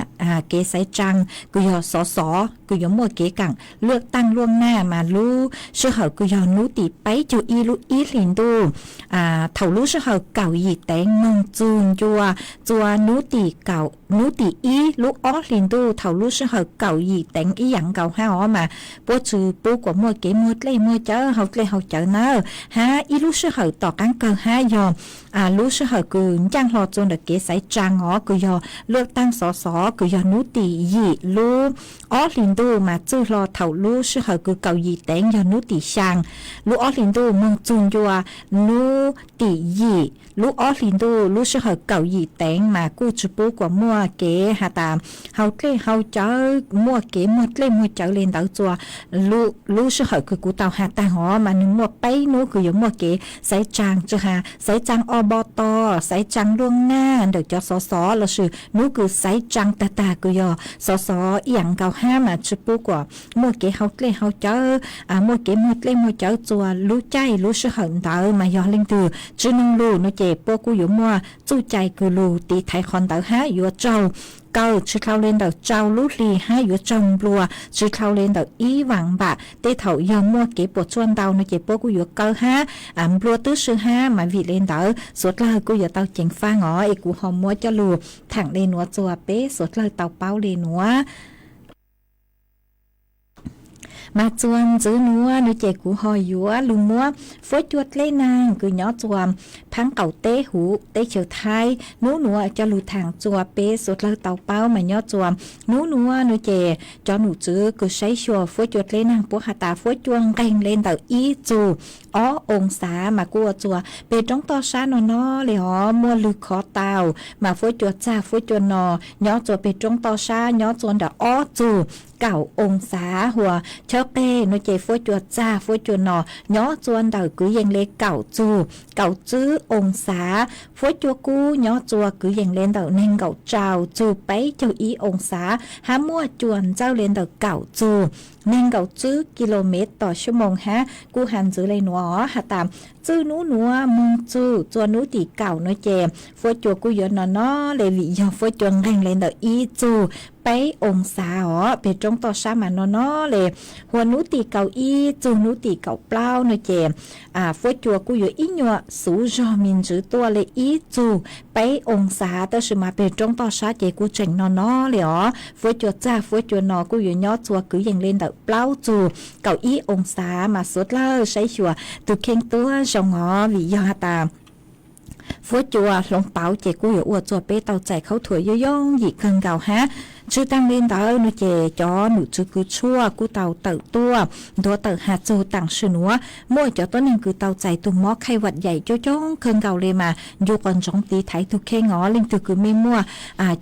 kev xaiv tsaa kws yog xov xov kws yuav muaj kev kaam lwaj taaj luaj naj mas lub sij hawm kws yog nub tim peb caug ib lub ib hlis ntuj thaum lub sij hawm kaum yim teev moog txug ncua txua nub tim ib lub ob hlis ntuj thaum lub sij hawm kaum yim teev ib yaam nkaus hab os mas puab tsi pub kuas muaj kev muag dlej muag cawv haus dlej haus cawv nawb. Hab ib lub sij hawm tom qaab kawg hab yog lub sij hawm kws ncaaj hlo txua ntawm kev xaiv tsaa os kws yog lwaj taaj xov xov kws yog nub tim yim lub ob hlis ntuj mas txwj hlo thaum lub sij hawm kws kaum yim teev yog nub tim xyaa lub ob hlis ntuj moog txug ncua nub tim yim lub ob hlis ntuj lub sij hawm kaum yim teev mas kuj tsi pub kuas muaj kev has tas haus dlej haus cawv muaj kev muag dlej muag cawv le ntawd txua lub sij hawm kws kuv tau has taag os mas nwg muaj peb nub kws yuav muaj kev xaiv tsaa tsi has xaiv tsaa o bo tos, xaiv tsaa luaj naj ntawm cov xov xov lossis nub kws xaiv tsaa tag tag kws yog xov xov ib yaam nkaus hab mas tsi pub kuas muaj kev haus dlej haus cawv muaj kev muag dlej muag cawv txua lub caij lub sij hawm ntawd mas yog leej twg tsi noog lug nuav ces puab kuj yuav muaj txuj cai kws lug tiv thaiv qhov ntawd hab yuav raug kaw tsi dlhau le ntawm rau lub hli hab yuav raug nplua tsi dlhau le ntawm ib vaam npam. Tej thaum yog muaj kev puas tsuaj ntau nuav ces puab kuj yuav kaw hab nplua tub si hab mas vim le ntawd suav dlawg kuj yuav tau ceev faaj os es kuv ho muab coj lug thaam le nuav txua peb suav dlawg tau paub le nuav. Mas txua ntxiv nuav nuav ces kuv ho yuav lug muab fuab cua dleb naag kws nyob txua phaab qaum teb huv teb chaws Thaib nub nuav coj lug thaam txua peb suav dlawg tau paub mas nyob txua nub nuav nuav ces cov num tswv kws saib xyuas fuab cua dleb naag puab has tas fuab cua nqeeg le ntawm ib txug ob oo xav mas kuj ua txua peg roob toj sab no no le os muaj lwg khov tau mas fuab cua txag fuab cua no nyob txua peg roob toj sab nyob txua ntawm ob txug kaum oo xav. Hua chawb qeg nuav ces fuab cua txag fuab cua no nyob txua ntawm kwv yees le kaum txug kaum tsib oo xav. Fuab cua kub nyob txua kwv yees le ntawm neeg nkaum rau txug peb caug ib oo xav hab muaj cua ntxawj le ntawm kaum txug neeg nkaum tsib ki lo mev tom xuab moos hab. Kuj has ntxiv le nuav os has tas txij nub nuav moog txug txua nub tim kaum nuav ces fuab cua kuj yuav no no le vim yog fuab cua nqeeg le ntawm ib txug peb oo xav os peg roob toj sab mas no no le. Hua nub tim kaum ib txug nub tim kaum plaub nuav ces fuab cua kuj yuav ib nyuas xuv zog me ntsis tuaj le ib txug peb oo xav tab sis mas peg roob toj sab ces kuj tseem no no le os. Fuab cua txag fuab cua no kuj yuav nyob txua kwv yees le ntawm plaub txug kaum ib oo xav mas suav dlawg saib xyuas tug kheej tuab zoo os vim yog has tas Fuab Cua hloov pauv ces kuj yuav ua txuas peb tau txais khaub thuas yooj yooj yim kawg nkaus hab. Tshwj tag li ntawd no ces cov nom tswv kws tshuaj kuj tau tawm tuaj ntuav tawm has txug taam sim nuav muaj cov tuab neeg kws tau txais tug mob khaij vam yaim coob coob kawg nkaus le mas ncu qhov ntsoov tiv thaiv tug kheej os. Leej twg kws mej muaj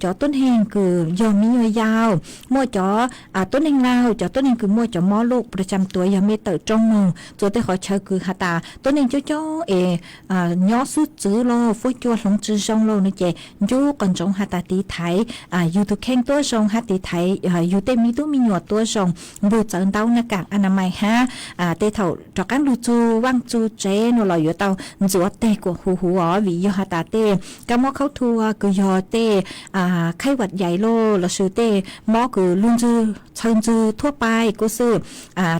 cov tuab neeg kws yog me nyuam yaus, muaj cov tuab neeg laug, cov tuab neeg kws muaj cov mob loj pras tsam tuav, yog mej tawm rooj moog txuas tej qhov chaw kws has tas tuab neeg coob coob es nyob xwb txwv los Fuab Cua hloov tsi zoo lauj no ces ncu qhov ntsoov has tas tiv thaiv yug tug kheej tuab zoo hab tiv thaiv yug tej me tub me nyuam tuab zoo, npug txawv ntaub naj kaam a na mais hab tej thaum rov qaab lug txug vaaj txug tsev no los yuav tau ntxuav teg kuas huv huv os, vim yog has tas tej kaab mob khaub thuas kws yog tej khaij vam yaim lauj lossis tej mob kws lug ntxwg txhawv ntxwg thuab pais kuj xwb.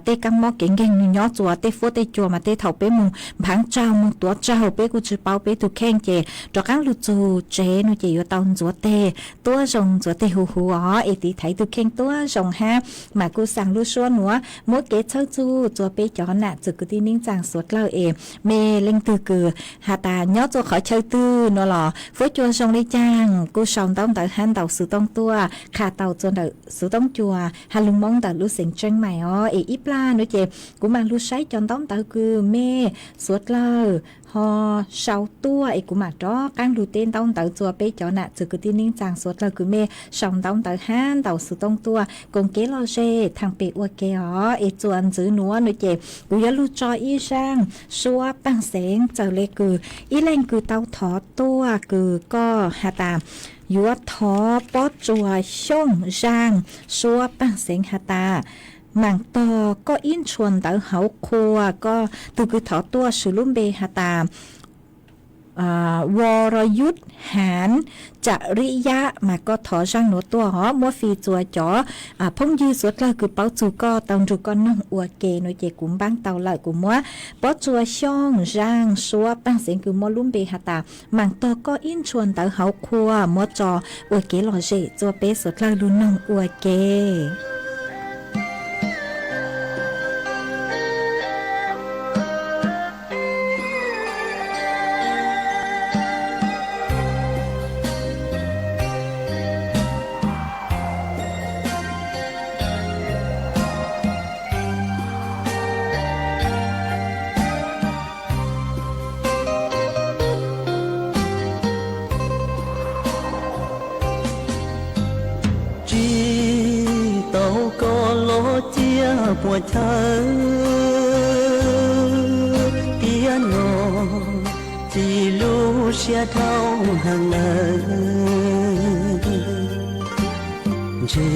Tej kaab mob kev nkeeg nwg nyob txuas tej fuab tej cua mas tej thaum peb moog nphav tsaug moog tuav tsaug peb kuj tsi paub peb tug kheej ces rov qaab lug txug tsev no ces yuav tau ntxuav teg tuab zoo ntxuav teg huv huv os es tiv thaiv tug kheej tuab zoo hab. Mas kuj xaa lub suab nuav muab kev txhawb txug txuas peb cov nam txwv kwv tij neej tsaa suav dlawg es mej leej twg kws has tas nyob txuas qhov chaw twg no los Fuab Cua zoo le caag kuj sau ntaub ntawv hab ntaus xuv tooj tuaj qha tau txuas ntawm xuv tooj cua has lug Moob ntawm lub xeev Tseeb Mais os. Es ib plag no ces kuv maam lug saib cov ntaub ntawv kws mej suav dlawg ho sau tuaj es kuv maam rov qaab lug teb ntaub ntawv txuas peb cov nam txwv kwv tij neej tsaa suav dlawg kws mej sau ntaub ntawv hab ntaus xuv tooj tuaj koom kev lom zem thaam pem ua ke os. Es txuas ntxiv nuav no ces kuv yuav lug tso ib zaaj suab paaj xeev txawm le kws ib leeg kws tau thov tuaj kws koj has tas yuav thov Pob Tsuas Xyooj zaaj suab paaj xeev has tas maam tog koj ib ntshua ntawv hauv qhua. Koj tug kws thov tuaj swv lub npe has tas Vorayuj Hav Tsam Rib Yab mas koj thov zaaj nuav tuaj hov muab fij txuas cov phooj ywg suav dlawg kws paub txug koj tau nrug koj noog ua ke no ces kuv npaab tau lawm. Kuv muab Pob Tsuas Xyooj zaaj suab paaj xeev kws muaj lub npe has tas maam tog koj ib ntshua ntawv hauv qhua muab tso ua kev lom zem txuas peb suav dlawg lug noog ua ke. Tsi tau koj los cia puas chaw, tiam no ci lub siab dhau heev lawm. Ntshe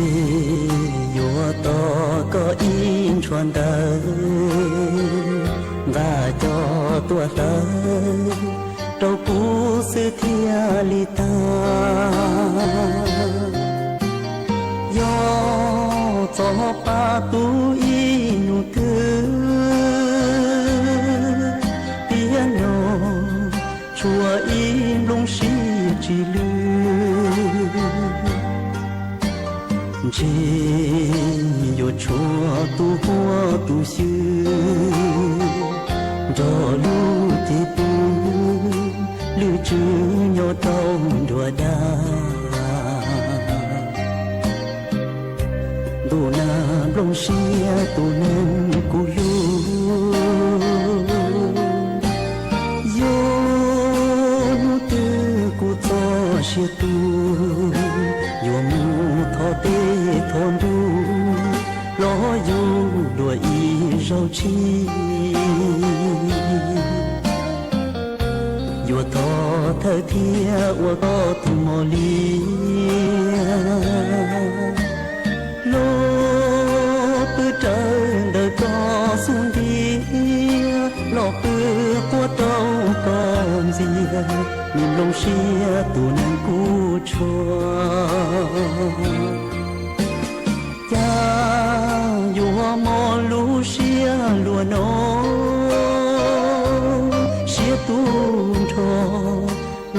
yuav tos koj ib ntshua ntawv nqa coj tuaj hlawv rau kuv xwb thiaj li tag. Yog txog pab tub ib nus twg, tiam no tshuav ib nplooj siab tsis lwj. Ntshe yuav tshuav tus huab tus xyw nrog lub cev tub lwj tswb nyob rau nruab dag. Ntuj nag nplooj siab tus neeg kuv hlub, yog hnub twg kuv txoj sia tu, yuav mus thov teb thov ntuj los yug dua ib zaug tshiab. Yuav thov thawj thiab ua koj tus mos liab, los pw rawv ntawm koj xub ntiag, los pw quaj rau koj ntxiag, me nplooj siab tus neeg kuv tshuav. Cas yuav mob lub siab luag no, siab tu nrho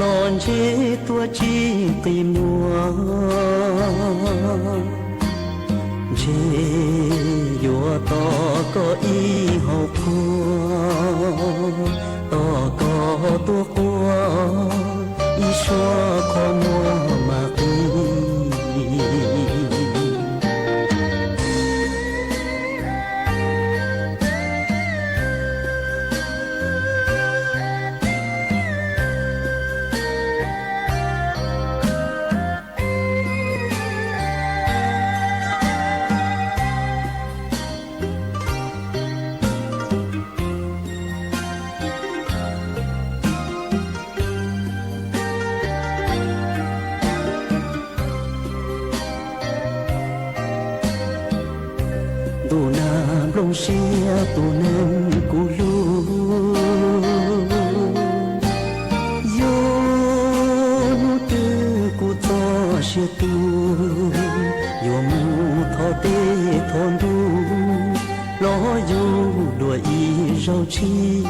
los ntshe tuag tsis qi muag. Ntshe yuav tos koj ib hauv qhua, tos koj tuaj quaj Suab qhov muag mas qis. Ntuj nag nplooj siab tus neeg kuv hlub, yog hnub twg kuv txoj sia tu, yuav mus thov teb thov ntuj los yug dua ib zaug tshij.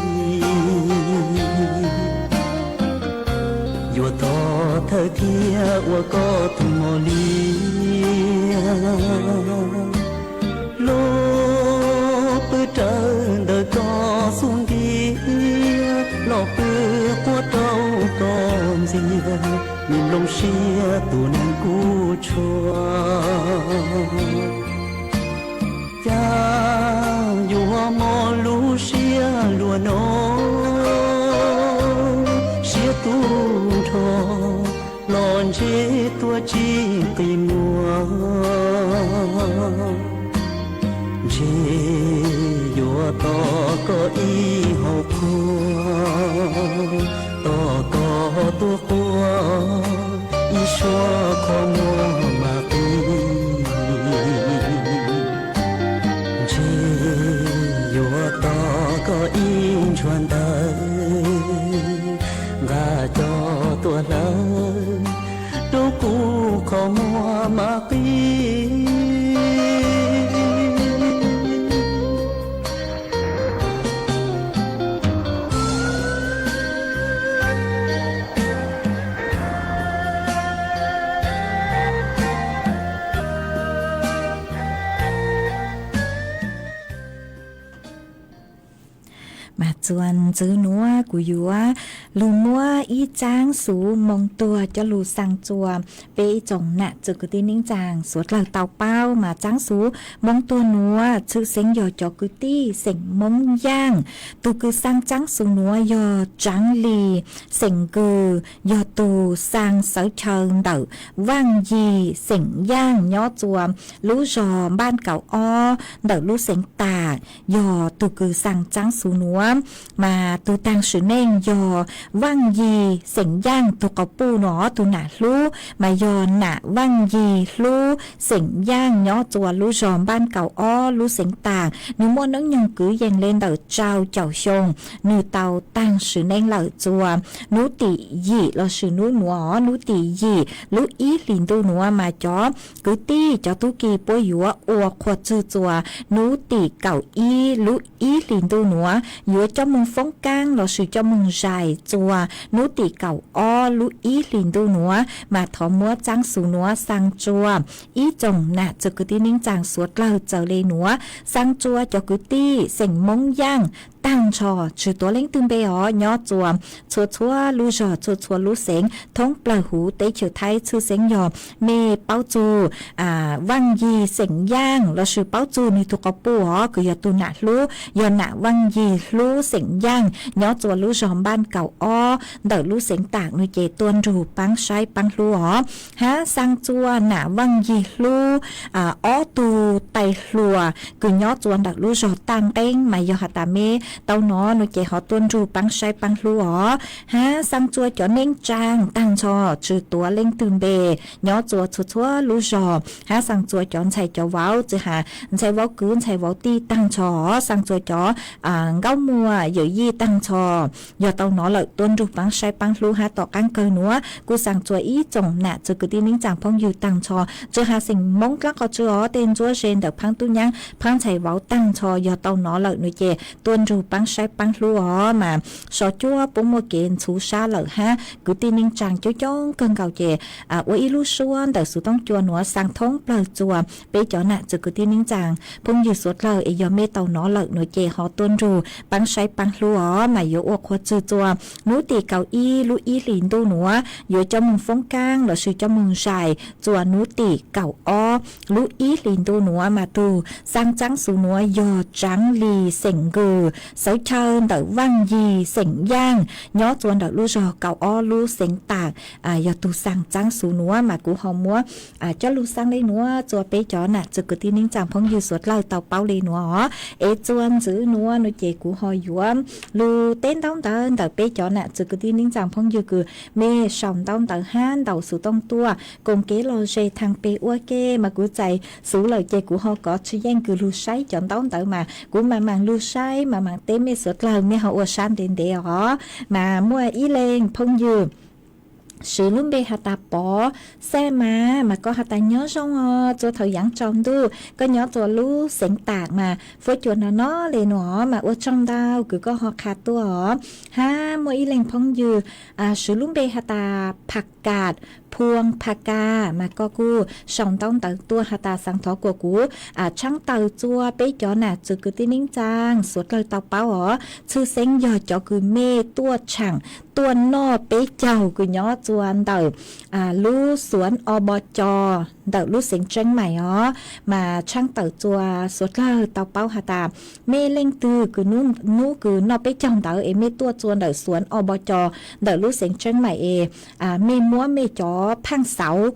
Yuav thov thawj thiab ua koj tus mos liab, los pw rawv ntawm koj xub ntiag, los pw quaj rau koj ntxiag, me nplooj siab tus neeg kuv tshua. Cas yuav mob lub siab luaj no, siab tu nrho los ntshe tuaj tsis qi muag. Ntshe yuav tos koj ib hom qhuav, tos koj tuaj quaj ib suab qhov muag mas qis. Ntshe yuav tos koj ib ntsuag ntawd, nqa cov tuaj hlawv rau kuv qhov muag mas qis. Mas txuas ntxiv nuav kuv yuav lug muab ib tsaab xuv moo tuag coj lug xaa tsua peb ib tsoom nam txwv kwv tij neej tsaa suav dlawg tau paub. Mas tsaab xuv moo tuag nuav tshwj xeeb yog cov kwv tij xeem Moob Yaaj. Tug kws xaa tsaab xuv nuav yog Tsaav Lis xeem Kws, yog tug xaa xawv chaw ntawm Vaaj Yig xeem Yaaj nyob tsua lub zog Npaaj Kaum Ob ntawm lub xeev Taam, yog tug kws xaa tsaab xuv nuav. Mas tug taag sim neej yog Vaaj Yig xeem Yaaj tug quas puj nuav, tug nam hlub mas yog nam Vaaj Yig Hlub xeem Yaaj nyob tsua lub zog Npaaj Kaum Ob lub xeev Taam. Nwg muaj noob nyoog kwv yees le ntawm rau caum xyoo. Nwg tau taag sim neej lawm tsua nub tim yim lossis nub nuav, nub tim yim lub ib hlis ntuj nuav mas cov kwv tij cov tub ki puab yuav ua qhuav txug tsua nub tim kaum ib lub ib hlis ntuj nuav, yuav coj moog foob kaab lossis coj moog zais tsua nub tim kaum ob lub ib hlis ntuj nuav. Mas thov muab tsaab xuv nuav xaa tsua ib tsoom nam txwv kwv tij neej tsaa suav dlawg txawm le nuav, xaa tsua cov kwv tij xeem Moob Yaaj taag nrho, tsi tuav leej twg npe os, nyob tsua txhua txhua lub zog txhua txhua lub xeev thoob plawg huv teb chaws Thaib, tshwj xeeb yog mej paub txug Vaaj Yig xeem Yaaj lossis paub txug nwg tug quas puj os, kws yog tug nam hlub, yog nam Vaaj Yig Hlub xeem Yaaj nyob tsua lub zog Npaaj Kaum Ob ntawm lub xeev Taam, nwg ces tuaj nrug paab saib paab hlub os. Hab xaa tsua nam Vaaj Yig Hlub ob tug tais hluas kws nyob tsua ntawm lub zog Taaj Nqeeb, mas yog has tas mej tau nov nwg ces ho tuaj nrug paab saib paab hlub os. Hab xaa tsua cov neej tsaa taag nrho, tsi tuav leej twg npe, nyob tsua txhua txhua lub zog. Hab xaa tsua cov ntxhais cov vauv, tsi has ntxhais vauv kwv ntxhais vauv tij taag nrho, xaa tsua cov nkauj muam yawm yij taag nrho, yog tau nov lawm tuaj nrug paab saib paab hlub. Hab tom qaab kawg nuav kuj xaa tsua ib tsoom nam txwv kwv tij neej tsaa phooj ywg taag nrho, tsi has xeem Moob dlaab qhov tswv os, tej ntsuab ze ntawm phaab tub nyaab phaab ntxhais vauv taag nrho, yog tau nov lawm nwg ces tuaj nrug paab saib paab hlub os mas sau cuab puab muaj kev ntxhuv sab lawm hab kwv tij neej tsaa coob coob kawg nkaus ces ua ib lub suab ntawm xuv toob cua nuav xaa thoob plawg txua peb cov nam txwv kwv tij neej tsaa phooj ywg suav dlawg es yog mej tau nov lawm nuav ces ho tuaj nrug paab saib paab hlub os mas yuav ua qhua txwg txua nub tim kaum ib lub ib hlis ntuj nuav yuav coj moog foob kaab lossis coj moog zais txua nub tim kaum ob lub ib hlis ntuj nuav mas tug xaa txaab xuv nuav yog Tsaav Lis xeem Nkws, xawv chaw ntawm Vaaj Yig xeem Yaaj, nyob txua ntawm lub zog kaum ob lub xeev taam, yog tug xaa txaab xuv nuav mas kuv ho muab coj lug xaa le nuav txua peb cov nam txwv kwv tij neej tsaa phooj ywg suav dlawg tau paub le nuav os. Es txua ntxiv nuav nuav ces kuv ho yuav lug teb ntaub ntawv ntawm peb cov nam txwv kwv tij neej tsaa phooj ywg kws mej sau ntaub ntawv hab ntaus xuv tooj tuaj koom kev lom zem thaam peg ua ke mas kuv txais xuv lawm ces kuv ho kov tsis yeej kws lug saib cov ntaub ntawv mas kuv maam maam lug saib maam maam teb mej suav dlawg mej ho ua sab ntev ntev os. Mas muaj ib leeg phooj ywg swv lub npe has tas Pov Xaj mas, mas koj has tas nyob zoo os, txua thaum yaav tsaus ntuj koj nyob txua lub xeev taam mas fuab cua no no le nuav mas ua tsaug ntau kws koj ho qha tuaj os. Hab muaj ib leeg phooj ywg swv lub npe has tas Phaj Kas Phuas Phaj Kas mas koj kuj sau ntaub ntawv tuaj has tas xaav thov kuas kuv tshaab tawm txua peb cov nam txwv kwv tij neej tsaa suav dlawg tau paub os, tshwj xeeb yog cov kws mej tuaj tshaam tuaj noj peb caug kws nyob txua ntawm lub xuav O Bo Co ntawm lub xeev Tseeb Maim os, mas tshaab tawm txua suav dlawg tau paub has tas mej leej twg kws nub kws noj peb caug ntawd es mej tuaj txua ntawm xuav O Bo Co ntawm lub xeev Tseeb Maim es mej muab mej cov phaaj xauv,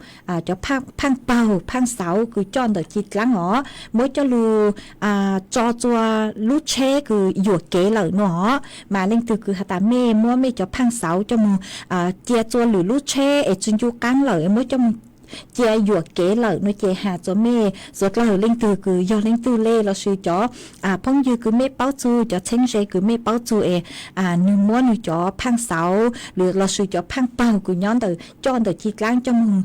cov phaaj paug phaaj xauv kws coj ntawm ci dlaab os muab coj lug tso txua lub tsheb kws yuam kev lawm nuav os. Mas leej twg kws has tas mej muab mej cov phaaj xauv coj moog cia txua lwm lub tsheb es tsi ncu qaab lawm es muab coj moog cia yuam kev lawm nuav ces has txua mej suav dlawg leej twg kws yog leej twg le lossis cov phooj ywg kws mej paub txug, cov txheeb ze kws mej paub txug es nwg muab nwg cov phaaj xauv lossis cov phaaj paug kws nyob ntawm coj ntawm ci dlaab coj moog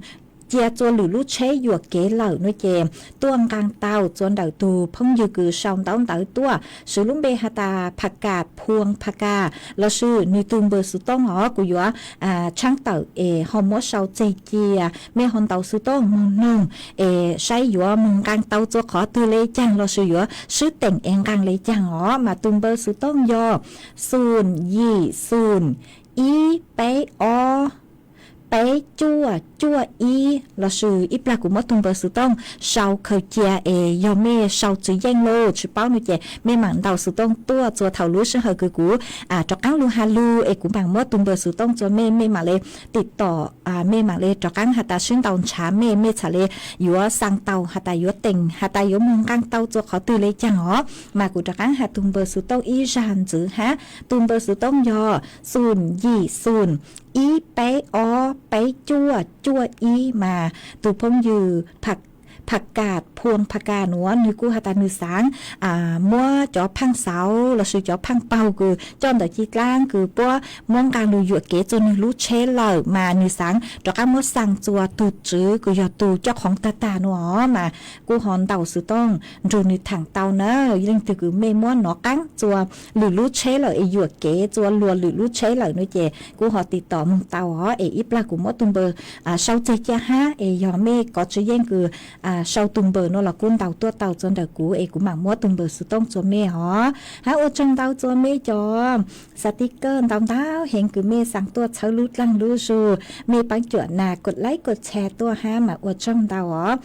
cia txua lwm lub tsheb yuam kev lawm nuav ces tuaj nqaa tau txua ntawm tug phooj ywg kws sau ntaub ntawv tuaj swv lub npe has tas Phaj Kas Phuas Phaj Kas lossis nwg tug npawb xuv tooj os kuv yuav tshaab tawm es ho muab sau tseg cia, mej ho ntaus xuv tooj moog noog es saib yuav moog nqaa tau txua qhov twg le caag lossis yuav swb teem es nqaa le caag os. Mas tug npawb xuv tooj yog xum yim xum ib peb ob peb cuaj cuaj ib lossis ib plag kuv muab tug npawb xuv tooj sau khaws cia es yog mej sau tsis yeej los tsis paub nuav ces mej maam ntaus xuv tooj tuaj txua thaum lub sij hawm kws kuv rov qaab lug has lug es kuv maam muab tug npawb xuv tooj txua mej, mej maam le tim tom, mej maam le rov qaab has tas sib ntaus ntshav mej, mej txhad le yuav xaa tau has tas yuav teem has tas yuav moog nqaa tau txua qhov twg le caag os. Mas kuv rov qaab has tug npawb xuv tooj ib zag ntxiv hab, tug npawb xuv tooj yog xum yim xum ib peb ob peb cuaj cuaj ib. Mas tug phooj ywg Phaj Kas Phuas Phaj Kas nuav nwg kuj has tas nwg xaav muab cov phaaj xauv lossis cov phaaj paug kws coj ntawm ci dlaab kws puab muab nqaa lug yuam kev txua nwg lub tsheb lawm mas nwg xaav rov qaab muab xaa txua tug tswv kws yog tug coj qhoov tag tag nuav os. Mas kuj ho ntaus xuv tooj nrug nwg thaam tau na. Leej twg kws mej muab nov qaab txua lwm lub tsheb lawm es yuam kev txua luas lwm lub tsheb lawm nuav ces kuj ho tim tom moog tau os. Es ib plag kuv muab tug npawb sau tseg cia hab es yog mej kov tsis yeej kws sau tug npawb nuav los kuj ntaus tuaj tau txua ntawm kuv es kuv maam muab tug npawb xuv tooj txua mej os. Hab ua tsaug ntau txua mej cov xav tij kawj ntau ntau heev kws mej xaa tuaj txhawb lub dlaag lub zug, mej paab cuam nas kuas laib kuas tshare tuaj hab mas ua tsaug ntau os.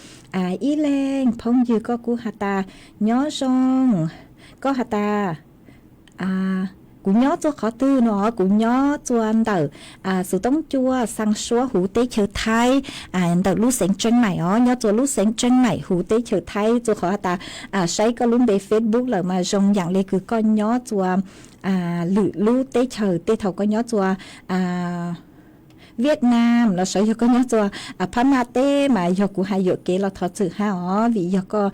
Ib leeg phooj ywg koj kuj has tas nyob zoo, koj has tas kuv nyob txua qhov twg nuav os, kuv nyob txua ntawm xuv toob cua xaa suab huv teb chaws Thaib, ntawm lub xeev Tseeb Maim os, nyob txua lub xeev Tseeb Maim huv teb chaws Thaib. Txua qhov has tas saib koj lub npe Facebook lawm mas zoo yaam le kws koj nyob txua lwm lub teb chaws tej thaum koj nyob txua Vietnam los sawv yog koj nyob txua Phab Maj teb mas yog kuv hais yuam kev los thov txim hab os, vim yog koj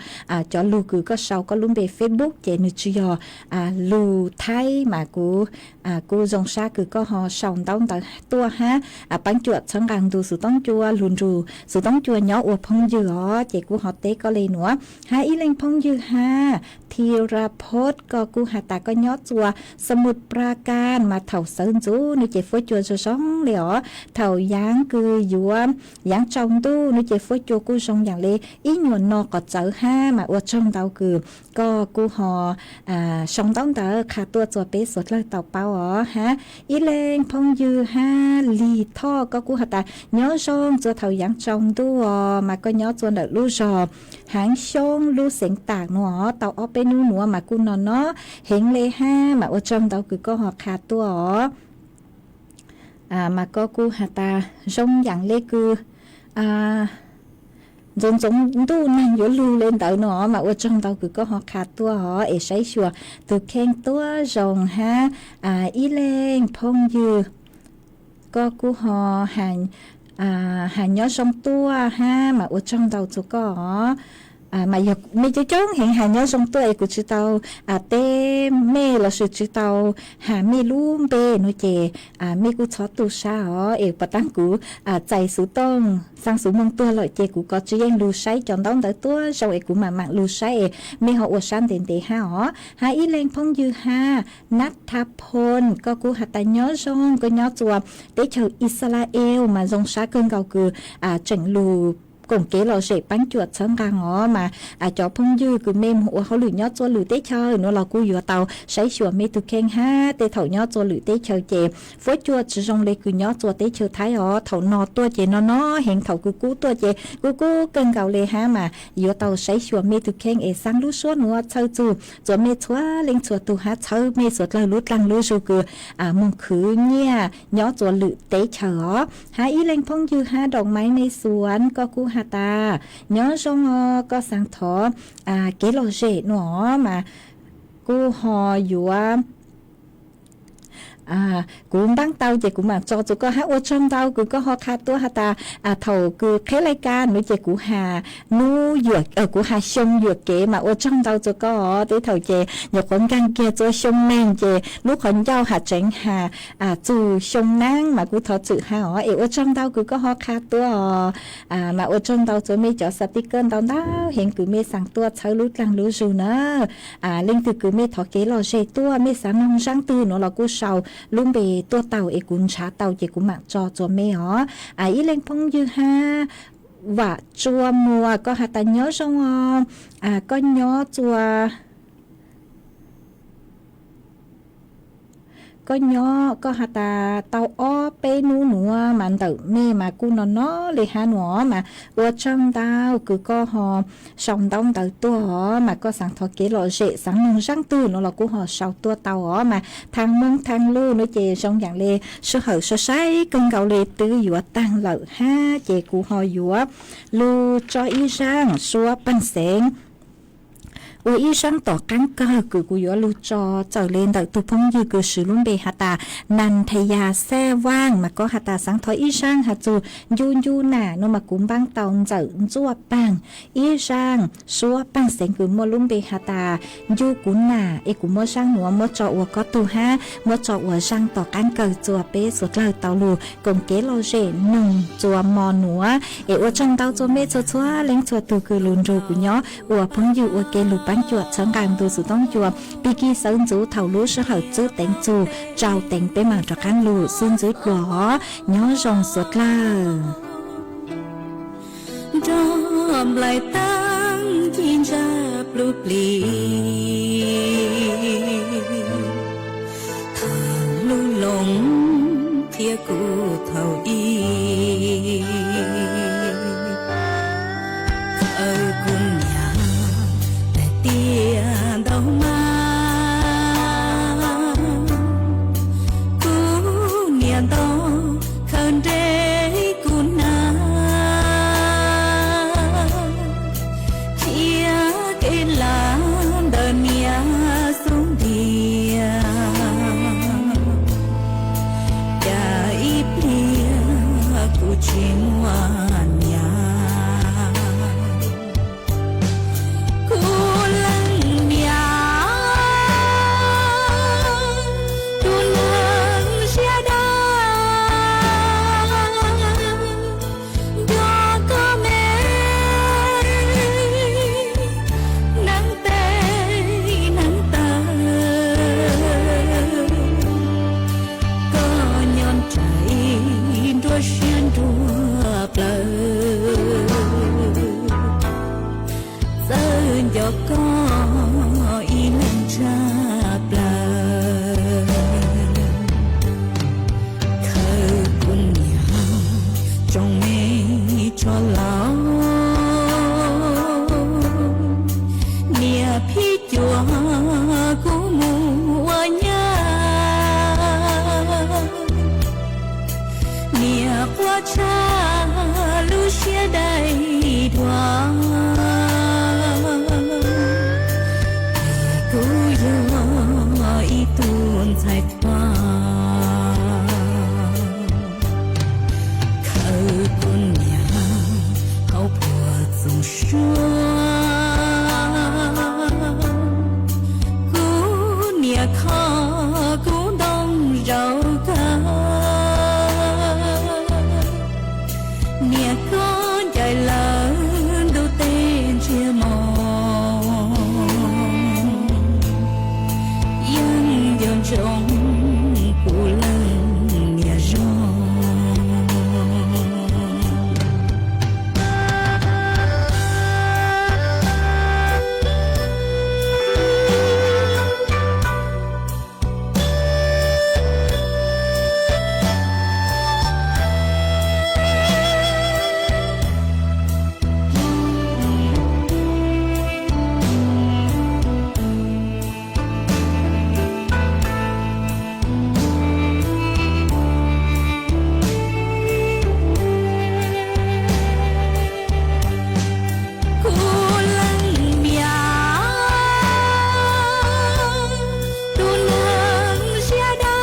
cov lug kws koj sau koj lub npe Facebook ces nws tsis yog lug Thaib mas kuv kuj zoo sab kws koj ho sau ntaub ntawv tuaj hab. Paab cuam txhawb nqaa ntu xuv toob cua lug nrug xuv toob cua nyob ua phooj ywg os, ces kuv ho teb koj le nuav. Hab ib leej phooj ywg hab Thiraphob, koj kuj has tas koj nyob txua Samut Prakan mas thaum sawv ntxuv nws ces fuab cua zoo zoo le os, thaum yaav kws yuav yaav tsaus ntuj nws ces fuab cua kuj zoo yaam le ib nyuas no qhov txawv hab mas ua tsaug ntau kws koj kuj ho sau ntaub ntawv qha tuaj txua peb suav dlawg tau paub os hab. Ib leej phooj ywg hab Lig Thoj, koj kuj has tas nyob zoo txua thaum yaav tsaus ntuj os mas koj nyob txua ntawm lub zog Haav Xyoob lub xeev Tam nuav tau ob peb nub nuav mas kuj no no heev le hab mas ua tsaug ntau kws koj ho qha tuaj os. Mas koj kuj has tas zoo yaam le kws ntxoov ntxoov ntuj neeg yuav lug le ntawd no mas ua tsaug ntau kws koj ho qha tuaj os es saib xyuas tug kheej tuab zoo hab. Ib leej phooj ywg, koj kuj ho has nyob zoo tuaj hab mas ua tsaug ntau txua koj os. Mas yog mej coob coob heev has nyob zoo tuaj es kuv tsis tau teb mej lossis tsis tau has mej lub npe no ces mej kuj txhob tu sab os, es puas taag kuv txais xuv tooj xaa xuv moo tuag lawm ces kuv kov tsis yeej lug saib cov ntaub ntawv tuab zoo es kuv maam maam lug saib es mej ho ua sab ntev ntev hab os. Hab ib leej phooj ywg hab Nab Tha Phon, koj kuj has tas nyob zoo, koj nyob txua teb chaws Israel mas zoo sab kawg nkaus kws tseem lug koom kev lom zem paab cuam txhawb nqaa os mas cov phooj ywg kws mej moog ua hauj lwm nyob txua lwm teb chaws nuav los kuj yuav tau saib xyuas mej tug kheej hab. Tej thaum nyob txua lwm teb chaws ces fuab cua tsis zoo le kws nyob txua teb chaws Thaib os. Thaum no tuaj ces no no heev, thaum kws kub tuaj ces kub kub kawg nkaus le hab mas yuav tau saib xyuas mej tug kheej es xaa lub suab nuav txhawb txug txua mej txhua leej txhua tug hab txhawb mej suav dlawg lub dlaag lub zug kws moog khwv nyiaj nyob txua lwm teb chaws os. Hab ib leej phooj ywg hab Daum Maiv Mej Xuav, koj kuj has tas nyob zoo os, koj xaa thov kev lom zem nuav mas kuj ho yuav kuv npaab tau ces kuv maam tso txua koj hab. Ua tsaug ntau kws koj ho qha tuaj has tas thaum kws qheb laj kab nuav ces kuv has nub, kuv has xyoo yuam kev mas ua tsaug ntau txua koj os. Tej thaum ces nyuam qhuav nkaag kiag txua xyoo neeg ces lub qhov ncauj has tseev has txug xyoo naab mas kuj thov txim hab os. Es ua tsaug ntau kws koj ho qha tuaj os. Mas ua tsaug ntau txua mej cov xav tij kawj ntau ntau heev kws mej xaa tuaj txhawb lub dlaag lub zug na. Leej twg kws mej thov kev lom zem tuaj, mej xav noog zaab twg nuav los kuj sau lub npe tuaj tau es kuv nrhav tau ces kuv maam tso txua mej os. Ib leej phooj ywg hab Vam Tsua Muas, koj has tas nyob zoo os, koj nyob txua koj nyob, koj has tas tau ob peb nub nuav mas ntawm mej mas kuj no no le hab nuav mas ua tsaug ntau kws koj ho sau ntaub ntawv tuaj os. Mas koj xaa thov kev lom zem, xaa noog zaab twg nuav los kuj ho sau tuaj tau os. Mas thaag Moob thaag Luj nuav ces zoo yaam le sij hawm sai sai kawg nkaus le twb yuav taag lawm hab ces kuv ho yuav lug tso ib zaaj suab paag xeev ua ib zaaj tom qaab kawg kws kuv yuav lug tso txawm le ntawm tug phooj ywg kws swv lub npe has tas Nas Thas Yas Xaj Vaaj mas koj has tas xaa thov ib zaaj has txug ncu ncu nam nuav mas kuv npaab tau Ntxawm Ntxuaj Paag. Ib zaaj suab paag xeev kws muaj lub npe has tas ncu kuv nam es kuv muab zaaj nuav muab tso ua koj tug hab muab tso ua zaaj tom qaab kawg txua peb suav dlawg tau lug koom kev lom zem noog txua mo nuav. Es ua tsaug ntau txua mej txhua txhua leej txhua tug kws lug nrug kuv nyob ua phooj ywg ua ke lug paab cuam txhawb nqaa ntu xuv toob cua pig kig sawv ntxuv thaum lub sij hawm txwb teev txug tsau teev peb maam rov qaab lug xwb ntxwb dlua os. Nyob zoo suav dlawg. Nrog nplaim taab ci ntsa pluj plig, thaum lub loo qhia kuv thaum ub, khaws kuv niam tiag ntau mas, kuv niam ntau khaws nreg kuv na, qhia kev laj ntawm niam xub ntiag, cas ib siab nruab plaws, txawj nco koj ib leeg tshaj plaws. Khawb kuv niam tsoom me tshoj laus, niam phij cuam kuv mus ua nyab. Niam quaj tshaj lub siab dai duav, es kuv yog ib tug ntxhais paj, khawb kuv niam hauv puag txoos suab. Kuv niam kho kuv ntoo zaum kawg, niam koj ncaim lawv ntuj teb ntsiag mos, yeej nco ntsoov kuv leej niam zoo. Kuv leej niam, tus neeg siab dawb.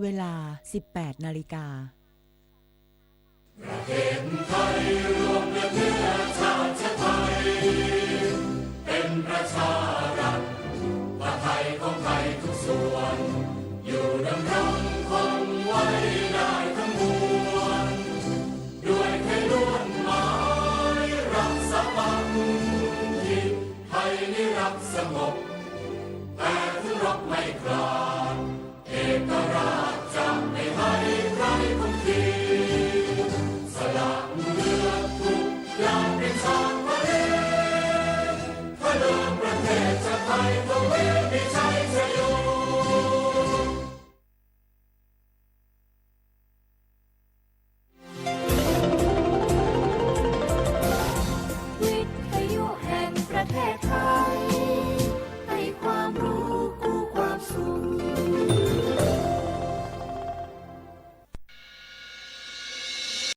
เวลา สิบแปดนาฬิกา ประเทศไทยรวมเลือดเนื้อชาติไทย เป็นประชารัฐ ผ้าไทยของไทยทุกส่วน อยู่ดำรงคงไว้ได้ทั้งมวล ด้วยไทยล้วนหมายรักสามัคคี ไทยนิรักสงบ แต่ทุรบไม่กล้า เอกราชจะไม่ให้ใครคุมขีด สละเลือดทุกอย่างเป็นชาติทะเล ถ้าเดินประเทศชาติไทย